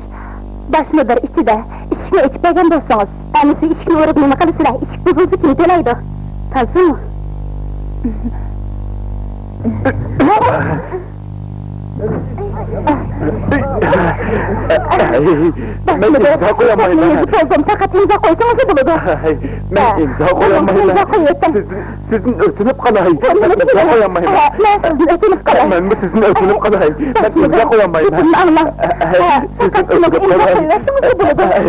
باش مۇدىر ئىچىدە، ئىشىكنى ئېچىپ بەرگەن بولسىڭىز. ئەمىسە ئىشىكنى ئۇرۇپ نېمە قىلىسىلەر؟ ئىشىك بۇزۇلسا كىم تۆلەيدۇ؟ تازىمۇ؟ مەن ئىمزا قويالمايمەن. پەقەت ئىمزا قويسىڭىزلا بولىدۇ. مەن ئىمزا قويالمايمەن. ئىمزا قويۇۋېتىڭ. سىزدىن ئۆتۈنۈپ قالاي. مەن ئىمزا قويالمايمەن. مەن سىزدىن ئۆتۈنۈپ قالاي. مەنمۇ سىزدىن ئۆتۈنۈپ قالاي. مەن ئىمزا قويالمايمەن. سىزدىن ئۆتۈنۈپ قالاي.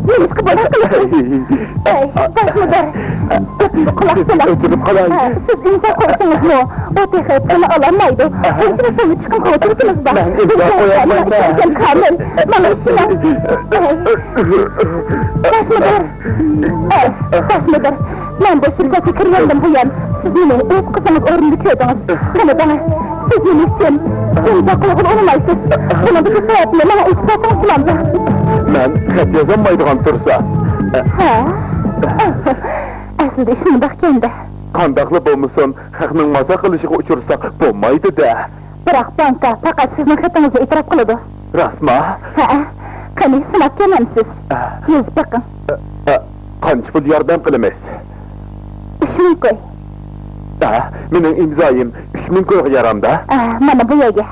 نېمىشقا بۇنداق قىلىسىز؟ ئەي، باش مۇدىر، گېپىمگە قۇلاق سېلىڭ. ئۆتۈنۈپ قالاي. سىز ئىمزا قويسىڭىزمۇ، ئۇ تېخى تىلنى ئالالمايدۇ. قانچىلىك سوممىنى چىقىم قىلىۋاتىسىز بار. مەن ئىمزا قويالمايمەن. كامىل، ماڭا ئىشىنىڭ. ئەي، باش مۇدىر. ئەي، باش مۇدىر، مەن بۇ شىركەتكە كىرگەندىن بۇيان، سىز مېنى ئۆز قىزىڭىز ئورنىدا كۆردىڭىز. قېنى دەڭە، سىز نېمە ئۈچۈن ئىمزا قويغىلى ئۇنىمايسىز؟ بۇنىڭدىكى سەۋەبنى ماڭا ئېيتىپ بەرسىڭىز بولامدۇ؟ مەن خەت يازالمايدىغان تۇرسا. ھە؟ ئەسلىدە ئىش مۇنداقكەن-دە. قانداقلا بولمىسۇن، خەقنىڭ مازاق قىلىشىغا ئۇچرىساق بولمايدۇ-دە. بىراق بانكا پەقەت سىزنىڭ خېتىڭىزنى ئېتىراپ قىلىدۇ. راستمۇ؟ ھەئە. قېنى، سىناپ كۆرمەمسىز؟ ئە. يېزىپ بېقىڭ. ئە، ئە، قانچە پۇل ياردەم قىلىمىز؟ ئۈچ مىڭ كوي. ئە، مېنىڭ ئىمزايىم ئۈچ مىڭ كويغا يارامدا؟ ئە، مانا بۇ يەرگە.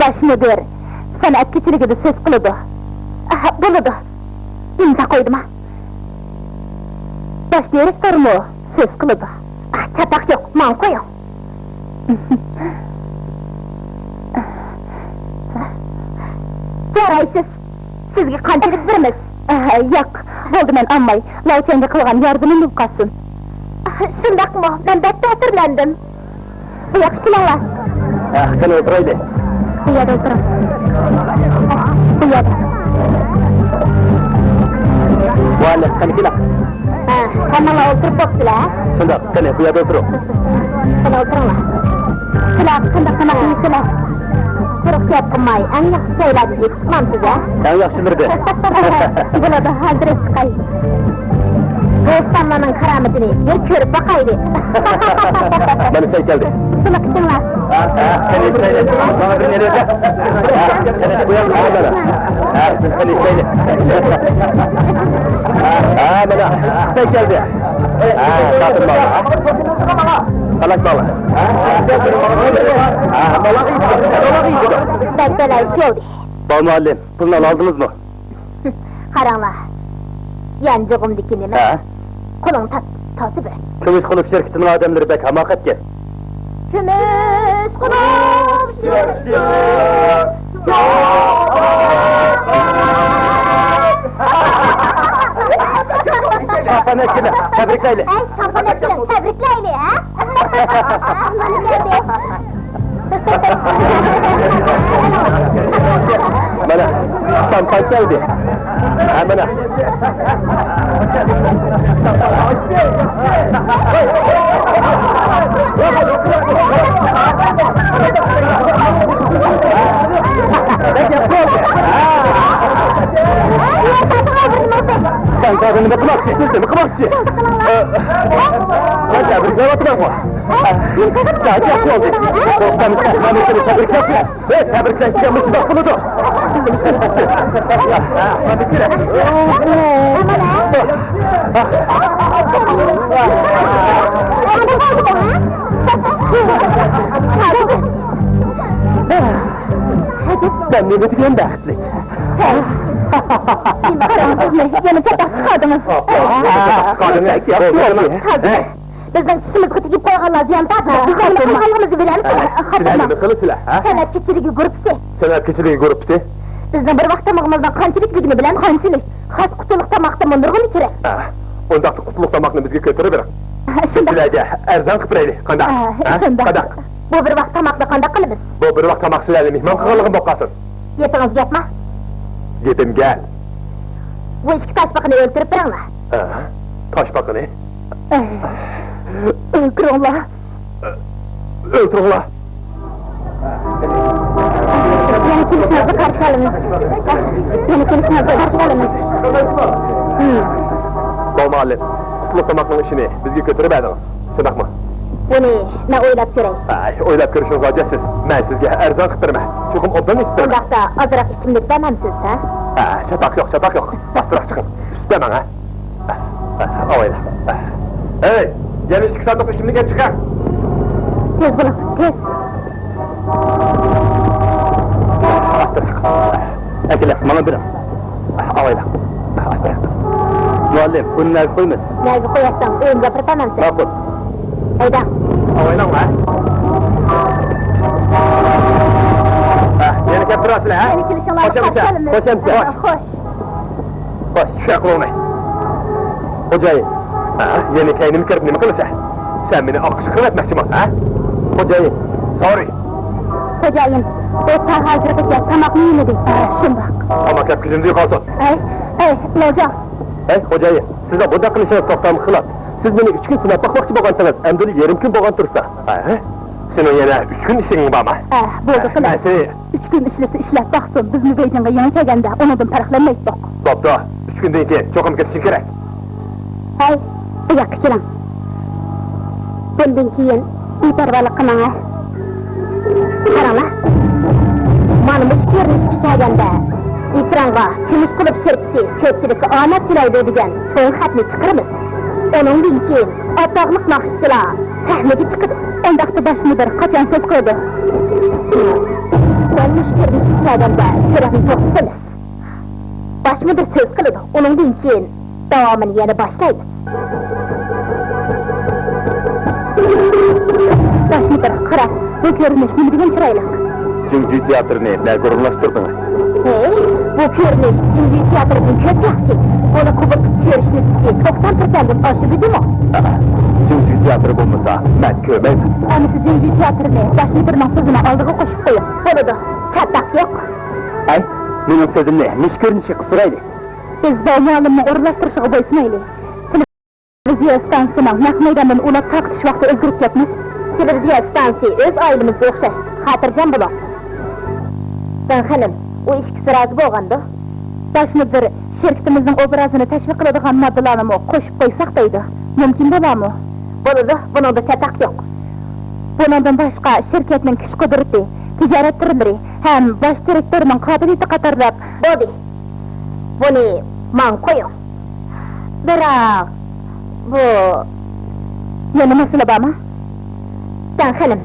باش مۇدىر سەنئەت كېچىلىكىدە سۆز قىلىدۇ. ئاھ، بولىدۇ. ئىمزا قويدىما؟ باش دىرېكتورمۇ سۆز قىلىدۇ. ئاھ، چاتاق يوق، ماڭا قويۇڭ. جارايسىز. سىزگە قانچىلىك بېرىمىز؟ ئاھ، ياق، بولدى، مەن ئالماي. لاۋچەنگە قىلغان ياردىمىم بولۇپ قالسۇن. ئاھ، شۇنداقمۇ؟ مەن بەك تەسىرلەندىم. بۇ ياققا كېلىڭلار. ھە، قېنى ئولتۇرايلى. بۇ يەردە ئولتۇرۇڭ. بۇ يەردە. ۋالىي، قېنى كېلىڭ. ھە، ھەممىڭلار ئولتۇرۇپ بوپسىلەر. شۇنداق، قېنى بۇ يەردە ئولتۇرۇڭ. قېنى ئولتۇرۇڭلار. سىلەر قانداق تاماق يەيسىلەر؟ قۇرۇق گەپ قىلماي، ئەڭ ياخشى جايلاردىن ئېلىپ چىقمامسىز، ھە؟ ئەڭ ياخشىلىرىدىن. بولىدۇ، ھازىر ئېلىپ چىقاي. بوستانلارنىڭ كارامىتىنى بىر كۆرۈپ باقايلى. مانا سەي كەلدى. سۇنى قىچىڭلار. ھە، قېنى ئىچەيلى. ماڭا بىر نېرى ئۆتە. ھە، قېنى بۇ ياققا قارا مانا. ھە، قېنى ئىچەيلى. ھە، مانا سەي كەلدى. ھە، تارتىپ ماڭا. قالاش ماڭا. ھە، ماڭا. بەك بەلەن ئىش بولدى. باۋ مۇئەللىم، پۇلنى ئالالدىڭىزمۇ؟ قاراڭلار، يانچۇقۇمدىكى نېمە؟ ھە؟ قولۇڭ تارتىپ بەر. كۈمۈش قۇلۇپ شىركىتىنىڭ ئادەملىرى بەك ھاماقەتكەن. كۈمۈش قۇلۇپ شىركىتى. شاپان ئەكىلە، تەبرىكلەيلى. ئەي، شاپان ئەكىلە، تەبرىكلەيلى، ھە؟ مانا كەلدى. مانا، شامپان كەلدى. ھە، مانا. سەن ھازىر نېمە قىلماقچى؟ سىز نېمە قىلماقچى؟ ئە، مەن تەبرىكلەۋاتىمەنغۇ. ھە، نېمە قىلدىڭىز؟ ھە، تەبرىكلەپ قويدۇم. ھە، تەبرىكلەپ قويدۇم. ھە، تەبرىكلەشكە مۇشۇنداق بولىدۇ. مەن نېمە دېگەن بەختلىك. قاراڭ، سىزنى يەنە چاتاق چىقاردىڭىز. چاتاق چىقاردىڭىز. بىزنىڭ چىشىمىزغا تېگىپ قالغانلار زىيان تارتىدۇ. بىز نېمە قىلغانلىقىمىزنى بىلەمسىلەر؟ سىلەر نېمە قىلىسىلەر، ھە؟ سەنئەت كېچىلىكى گۇرۇپپىسى. سەنئەت كېچىلىكى گۇرۇپپىسى. بىزنىڭ بىر ۋاق تامىقىمىزنىڭ قانچىلىكلىكىنى بىلەمسىلەر؟ قانچىلىك؟ خاس قۇتىلىق تاماقتىنمۇ نۇرغۇن كېرەك. ھە، ئۇنداقتا قۇتلۇق تاماقنى بىزگە كۆتۈرۈۋېرىڭ. شۇنداق. سىلەرگە ئەرزان قىلىپ بېرەيلى، قانداق؟ ھە، ھە؟ شۇنداق. قانداق؟ بۇ بىر ۋاق تاماقنى قانداق قىلىمىز؟ بۇ بىر ۋاق تاماق سىلەرنى مېھمان قىلغانلىقىم بولۇپ قالسۇن. گېپىڭىز گەپما؟ گېپىم گەپ. بۇ ئىككى تاشپاقىنى ئۆلتۈرۈپ بېرىڭلار. ھە؟ تاشپاقىنى؟ ئۆلتۈرۈڭلار. ئۆلتۈرۈڭلار. يەنە كېلىشىڭىزگە قارشى ئالىمىز. يەنە كېلىشىڭىزگە قارشى ئالىمىز. ھىم. بولماقلىق. قۇتلۇق تاماقنىڭ ئىشىنى بىزگە كۆتۈرۈپ بەردىڭىز. شۇنداقمۇ؟ بۇنى مەن ئويلاپ كۆرەي. ئاي، ئويلاپ كۆرۈشىڭىز ھاجەتسىز. مەن سىزگە ئەرزان قىلىپ بېرىمەن. چوقۇم ئوبدان ئېيتىپ بېرىمەن. ئۇنداقتا ئازراق ئىچىملىك بەرمەمسىز، ھە؟ ھە، چاتاق يوق، چاتاق يوق. ئاستىراق چىقىڭ. ئۈستە ماڭا. ئاۋايلا. ھەي، يەنە ئىككى ساندۇق ئىچىملىك ئېلىپ چىقىڭ. تېز بولۇڭ، تېز. ئاستىراق. ئەكېلىڭ، ماڭا بېرىڭ. ئاۋايلا. ئاستىراق. مۇئەللىم، بۇنى نەگە قويىمىز؟ نەگە قويارسەن؟ ئۆيۈمگە ئاپىرىپ بەرمەمسەن؟ ماقۇل. ھەيدەڭ. ئاۋايلاڭ، ھە؟ ھە، يەنە كەپ تۇراسىلەر، ھە؟ يەنە كېلىشىڭلارغا قارشى ئالىمىز. خوش ئەمىسە. خوش. خوش، چۈشەر قۇلۇڭنى. خوجايىن. ھە؟ يەنە كەينىمگە كىرىپ نېمە قىلىسەن؟ سەن مېنى ئالقىش قىلىۋەتمەكچىمۇ، ھە؟ خوجايىن. سورى. خوجايىن، ئۇ تا ھازىرغىچە تاماقنى يېمىدى. ھە، شۇنداق. تاماق يەپ كۆزۈمدىن يوقالسۇن. ھەي، ھەي، لوجا. ھەي، خوجايىن، سىزنىڭ بۇنداق قىلىشىڭىز توختامغا خىلاپ. سىز مېنى ئۈچ كۈن سىناپ باقماقچى بولغانتىڭىز، ئەمدىلا يېرىم كۈن بولغان تۇرسا. ھە؟ سېنىڭ يەنە ئۈچ كۈن ئىشىڭ بارمۇ؟ ھە، بولدى، قىلىڭ. مەن سېنى ئۈچ كۈن ئىشلىسە ئىشلەپ باقسۇن، بىزمۇ بېيجىڭغا يېڭى كەلگەندە ئۇنىڭدىن پەرقلەنمەيتتۇق. بوپتۇ، ئۈچ كۈندىن كېيىن چوقۇم كېتىشىڭ كېرەك. ھەي، بۇ ياققا كېلىڭ. بۇندىن كېيىن بىپەرۋالىق قىلماڭ، ھە. قاراڭلار، مانا مۇشۇ كۆرۈنۈشكە كەلگەندە، ئېكرانغا كۈمۈش قۇلۇپ شىركىتى كۆپچىلىككە ئامەت تىلەيدۇ دېگەن چوڭ خەتنى چىقىرىمىز. ئۇنىڭدىن كېيىن ئاتاقلىق ناخشىچىلار سەھنىگە چىقىدۇ. ئۇنداقتا باش مۇدىر قاچان سۆز قىلىدۇ؟ مەن مۇشۇ كۆرۈنۈشكە كەلگەندە سۈرەتنى توختىتىمىز. باش مۇدىر سۆز قىلىدۇ، ئۇنىڭدىن كېيىن داۋامىنى يەنە باشلايمىز. باش مۇدىر، قارا، بۇ كۆرۈنۈش نېمە دېگەن چىرايلىق! جىڭجۈ تىياتىرىنى نەگە ئورۇنلاشتۇردىڭىز؟ ھەي، بۇ كۆرۈنۈش جىڭجۈ تىياتىرىدىن كۆپ ياخشى. بۇنى قوبۇل قىلىپ كۆرۈش نىسبىتى توقسان پىرسەنتتىن ئاشىدۇ جۇمۇ. ئاھا، جىڭجۈ تىياتىرى بولمىسا مەن كۆرمەيمەن. ئەمىسە جىڭجۈ تىياتىرىنى باش مۇدىرنىڭ سۆزىنىڭ ئالدىغا قوشۇپ قويۇڭ. بولىدۇ، چاتاق يوق. ھەي، مېنىڭ سۆزۈمنى مۇشۇ كۆرۈنۈشكە قىستۇرايلى. بىز بۇ مۇئەللىمنىڭ ئورۇنلاشتۇرۇشىغا بويسۇنايلى. تېلېۋىزىيە ئىستانسىسىنىڭ نەق مەيداندىن ئۇلاپ تارقىتىش ۋاقتى ئۆزگىرىپ كەتمىسۇن. تېلېۋىزىيە ئىستانسىسى ئۆز ئائىلىمىزگە ئوخشاش. خاتىرجەم بولۇڭ. جاڭ خېنىم، ئۇ ئىككىسى رازى بولغاندۇ؟ باش مۇدىر شىركىتىمىزنىڭ ئوبرازىنى تەشۋىق قىلىدىغان ماددىلارنىمۇ قوشۇپ قويساق دەيدۇ. مۇمكىن بولامۇ؟ بولىدۇ، بۇنىڭدا چاتاق يوق. بۇنىڭدىن باشقا، شىركەتنىڭ كۈچ-قۇدرىتى، تىجارەت تۈرلىرى ھەم باش دىرېكتورنىڭ قابىلىيىتى قاتارلىق. بولدى. بۇنى ماڭا قويۇڭ. بىراق، بۇ. يەنە مەسىلە بارمۇ؟ جاڭ خېنىم،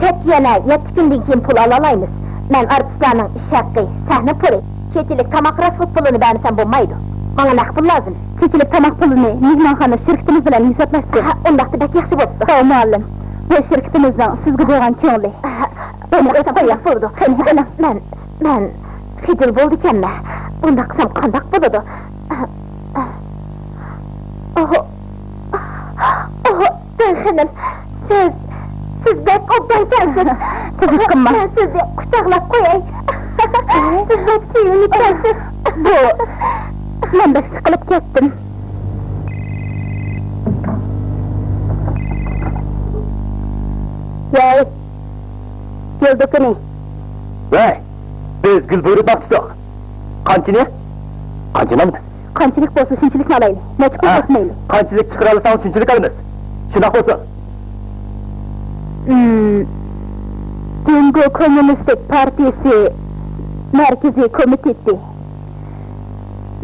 چەتكە يەنە يەتتە كۈندىن كېيىن پۇل ئالالايمىز. مەن ئارتىسلارنىڭ ئىش ھەققى، سەھنە پۇلى، كېچىلىك تاماق راسخوت پۇلىنى بەرمىسەم بولمايدۇ. ماڭا نەق پۇل لازىم. كېچىلىك تاماق پۇلىنى مېھمانخانا شىركىتىمىز بىلەن ھېسابلاشسۇن. ھە، ئۇنداقتا بەك ياخشى بوپتۇ. ساۋ مۇئەللىم، بۇ شىركىتىمىزنىڭ سىزگە بولغان كۆڭلى. ھە، بۇنى قويۇڭ. بولىدۇ. قېنى، ئېلىڭ. مەن، مەن خىجىل بولىدىكەنمەن. بۇنداق قىلسام قانداق بولىدۇ؟ ئوھ، ئوھ، جاڭ خېنىم، سىز، سىز بەك ئوبدانكەنسىز. سىز ھېچ قىلماڭ. مەن سىزنى قۇچاقلاپ قوياي. سىز بەك سۆيۈملۈككەنسىز. بۇ، مەن بەك سىقىلىپ كەتتىم. ۋەي، گۈل دۇكىنى. ۋەي، بىز گۈل بۇيرۇپ باقتۇق. قانچىنى؟ قانچىنى ئالىمىز؟ قانچىلىك بولسا، شۇنچىلىكنى ئالايلى. نەچچە پۇل ھە، بولسا مەيلى. قانچىلىك چىقىرالايساڭ، شۇنچىلىك ئالىمىز. شۇنداق بولسۇن. ئىم، جۇڭگو كوممۇنىستىك پارتىيىسى مەركىزىي كومىتېتى،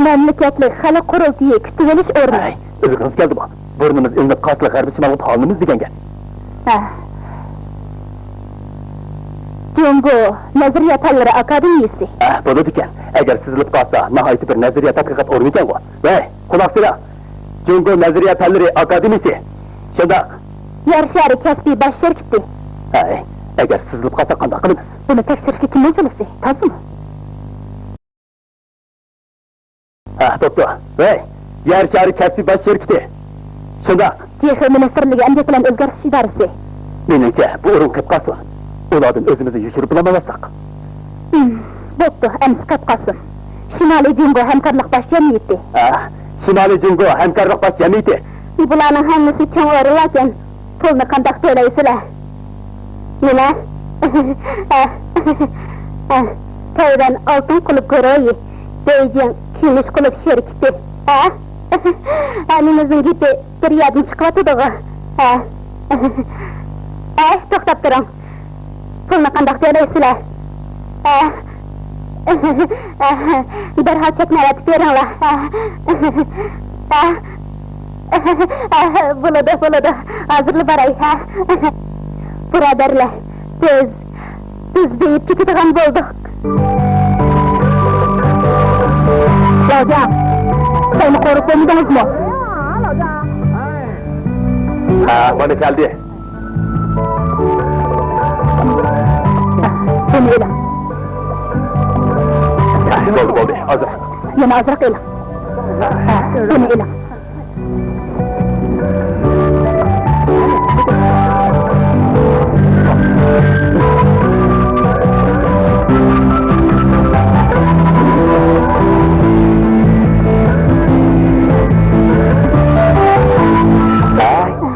مەملىكەتلىك خەلق قۇرۇلتىيى كۈتۈۋېلىش ئورنى. ھەي، ئىلغىڭىز كەلدىمۇ؟ بۇرنىمىز ئىلىنىپ قالسىلا غەربىي شىمالغا پالىنىمىز دېگەن گەپ. ھە. جۇڭگو نەزەرىيە پەنلىرى ئاكادېمىيىسى. ھە، بولىدىكەن. ئەگەر سىزىلىپ قالسا، ناھايىتى بىر نەزەرىيە تەتقىقات ئورنى ئىكەنغۇ. ۋەي، قۇلاق سېلىڭ. جۇڭگو نەزەرىيە پەنلىرى ئاكادېمىيىسى. شۇنداق. يەر شارى كەسپىي باش شىركىتى. ھەي، ئەگەر سىزىلىپ قالسا قانداق قىلىمىز؟ بۇنى تەكشۈرۈشكە كىمنىڭ چولىسى؟ تازىمۇ؟ ھە، بوپتۇ. ۋەي، يەر شارى كەسپىي باش شىركىتى. شۇنداق. جىخې مىنىستىرلىكى ئەمگەك بىلەن ئۆزگەرتىش ئىدارىسى. مېنىڭچە، بۇ ئورۇن قېپ قالسۇن. ئۇلاردىن ئۆزىمىزنى يوشۇرۇپ بولالمايۋاتساق. ھىم، بوپتۇ، ئەمىسە قېپ قالسۇن. شىمالىي جۇڭگو ھەمكارلىق باش جەمئىيىتى. ئە، شىمالىي جۇڭگو ھەمكارلىق باش جەمئىيىتى. بۇلارنىڭ ھەممىسى چوڭ ئورۇنلاركەن. پۇلنى قانداق تۆلەيسىلەر؟ نېمە؟ تەيۋەن ئالتۇن قۇلۇپ گۇرۇھى، بېيجىڭ كۈمۈش قۇلۇپ شىركىتى. ھە؟ ھەممىمىزنىڭ گېپى بىر يەردىن چىقىۋاتىدىغۇ. ھە؟ ئەي، توختاپ تۇرۇڭ. پۇلنى قانداق تۆلەيسىلەر؟ ئە، دەرھال چەكنى ئەۋەتىپ بېرىڭلار. ئە، بولىدۇ، بولىدۇ. ھازىرلا باراي. بۇرادەرلەر، بىز، بىز بېيىپ كېتىدىغان بولدۇق. لاۋجا، خىتاينى قورۇپ بولمىدىڭىزمۇ؟ ھە، مانا كەلدى. بۇنى ئېلىڭ. بولدى، بولدى. ئازراق. يەنە ئازراق ئېلىڭ. بۇنى ئېلىڭ.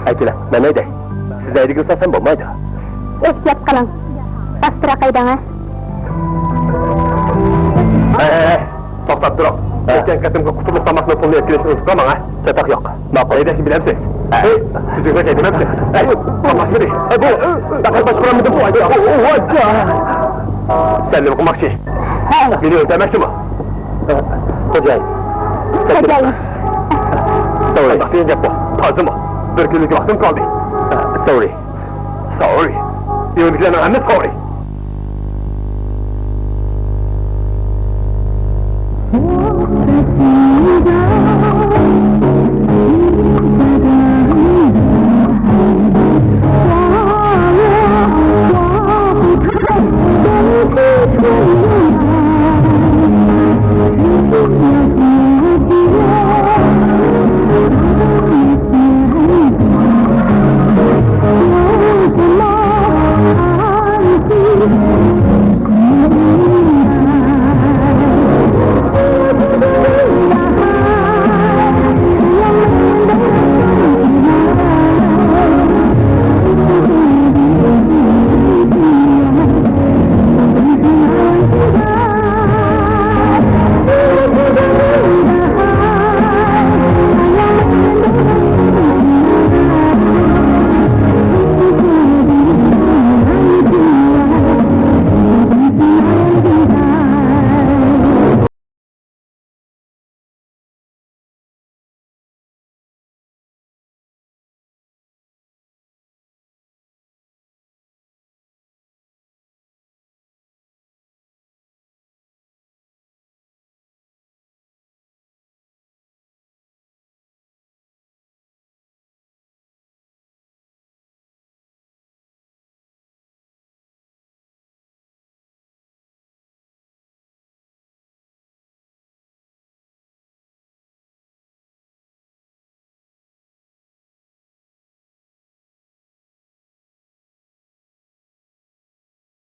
ئەكېلە، مەن ھەيدەي. سىز ھەيدىگىلى سالسام بولمايدۇ. ئېھتىيات قىلىڭ. ئاستىراق ھەيدەڭ، ھە. ھەي، ھەي، ھەي. توختاپ تۇرۇڭ. ھە. ئۆتكەن قېتىمقى قۇتۇلۇق تاماقنىڭ پۇلىنى يەتكۈزۈشنى ئۇنتۇپ قالماڭ، ھە. چاتاق يوق. ماقۇل. ھەيدەشنى بىلەمسىز؟ ھە. ھەي، تۈزۈكرەك ھەيدىمەمسىز؟ ھەي، قاملاشمىدى. ھەي، بۇ، دەقىق باشقۇرالمىدىم. سەن نېمە قىلماقچى؟ ھە. مېنى ئۆلتۈرمەكچىمۇ؟ خوجايىن. خوجايىن. سورى. دېگەن گەپ بۇ. تازىمۇ؟ بىر كۈنلۈك ۋاقتىم قالدى. سورى. سورى. ئۆيدىكىلەرنىڭ ھەممىسى سورى.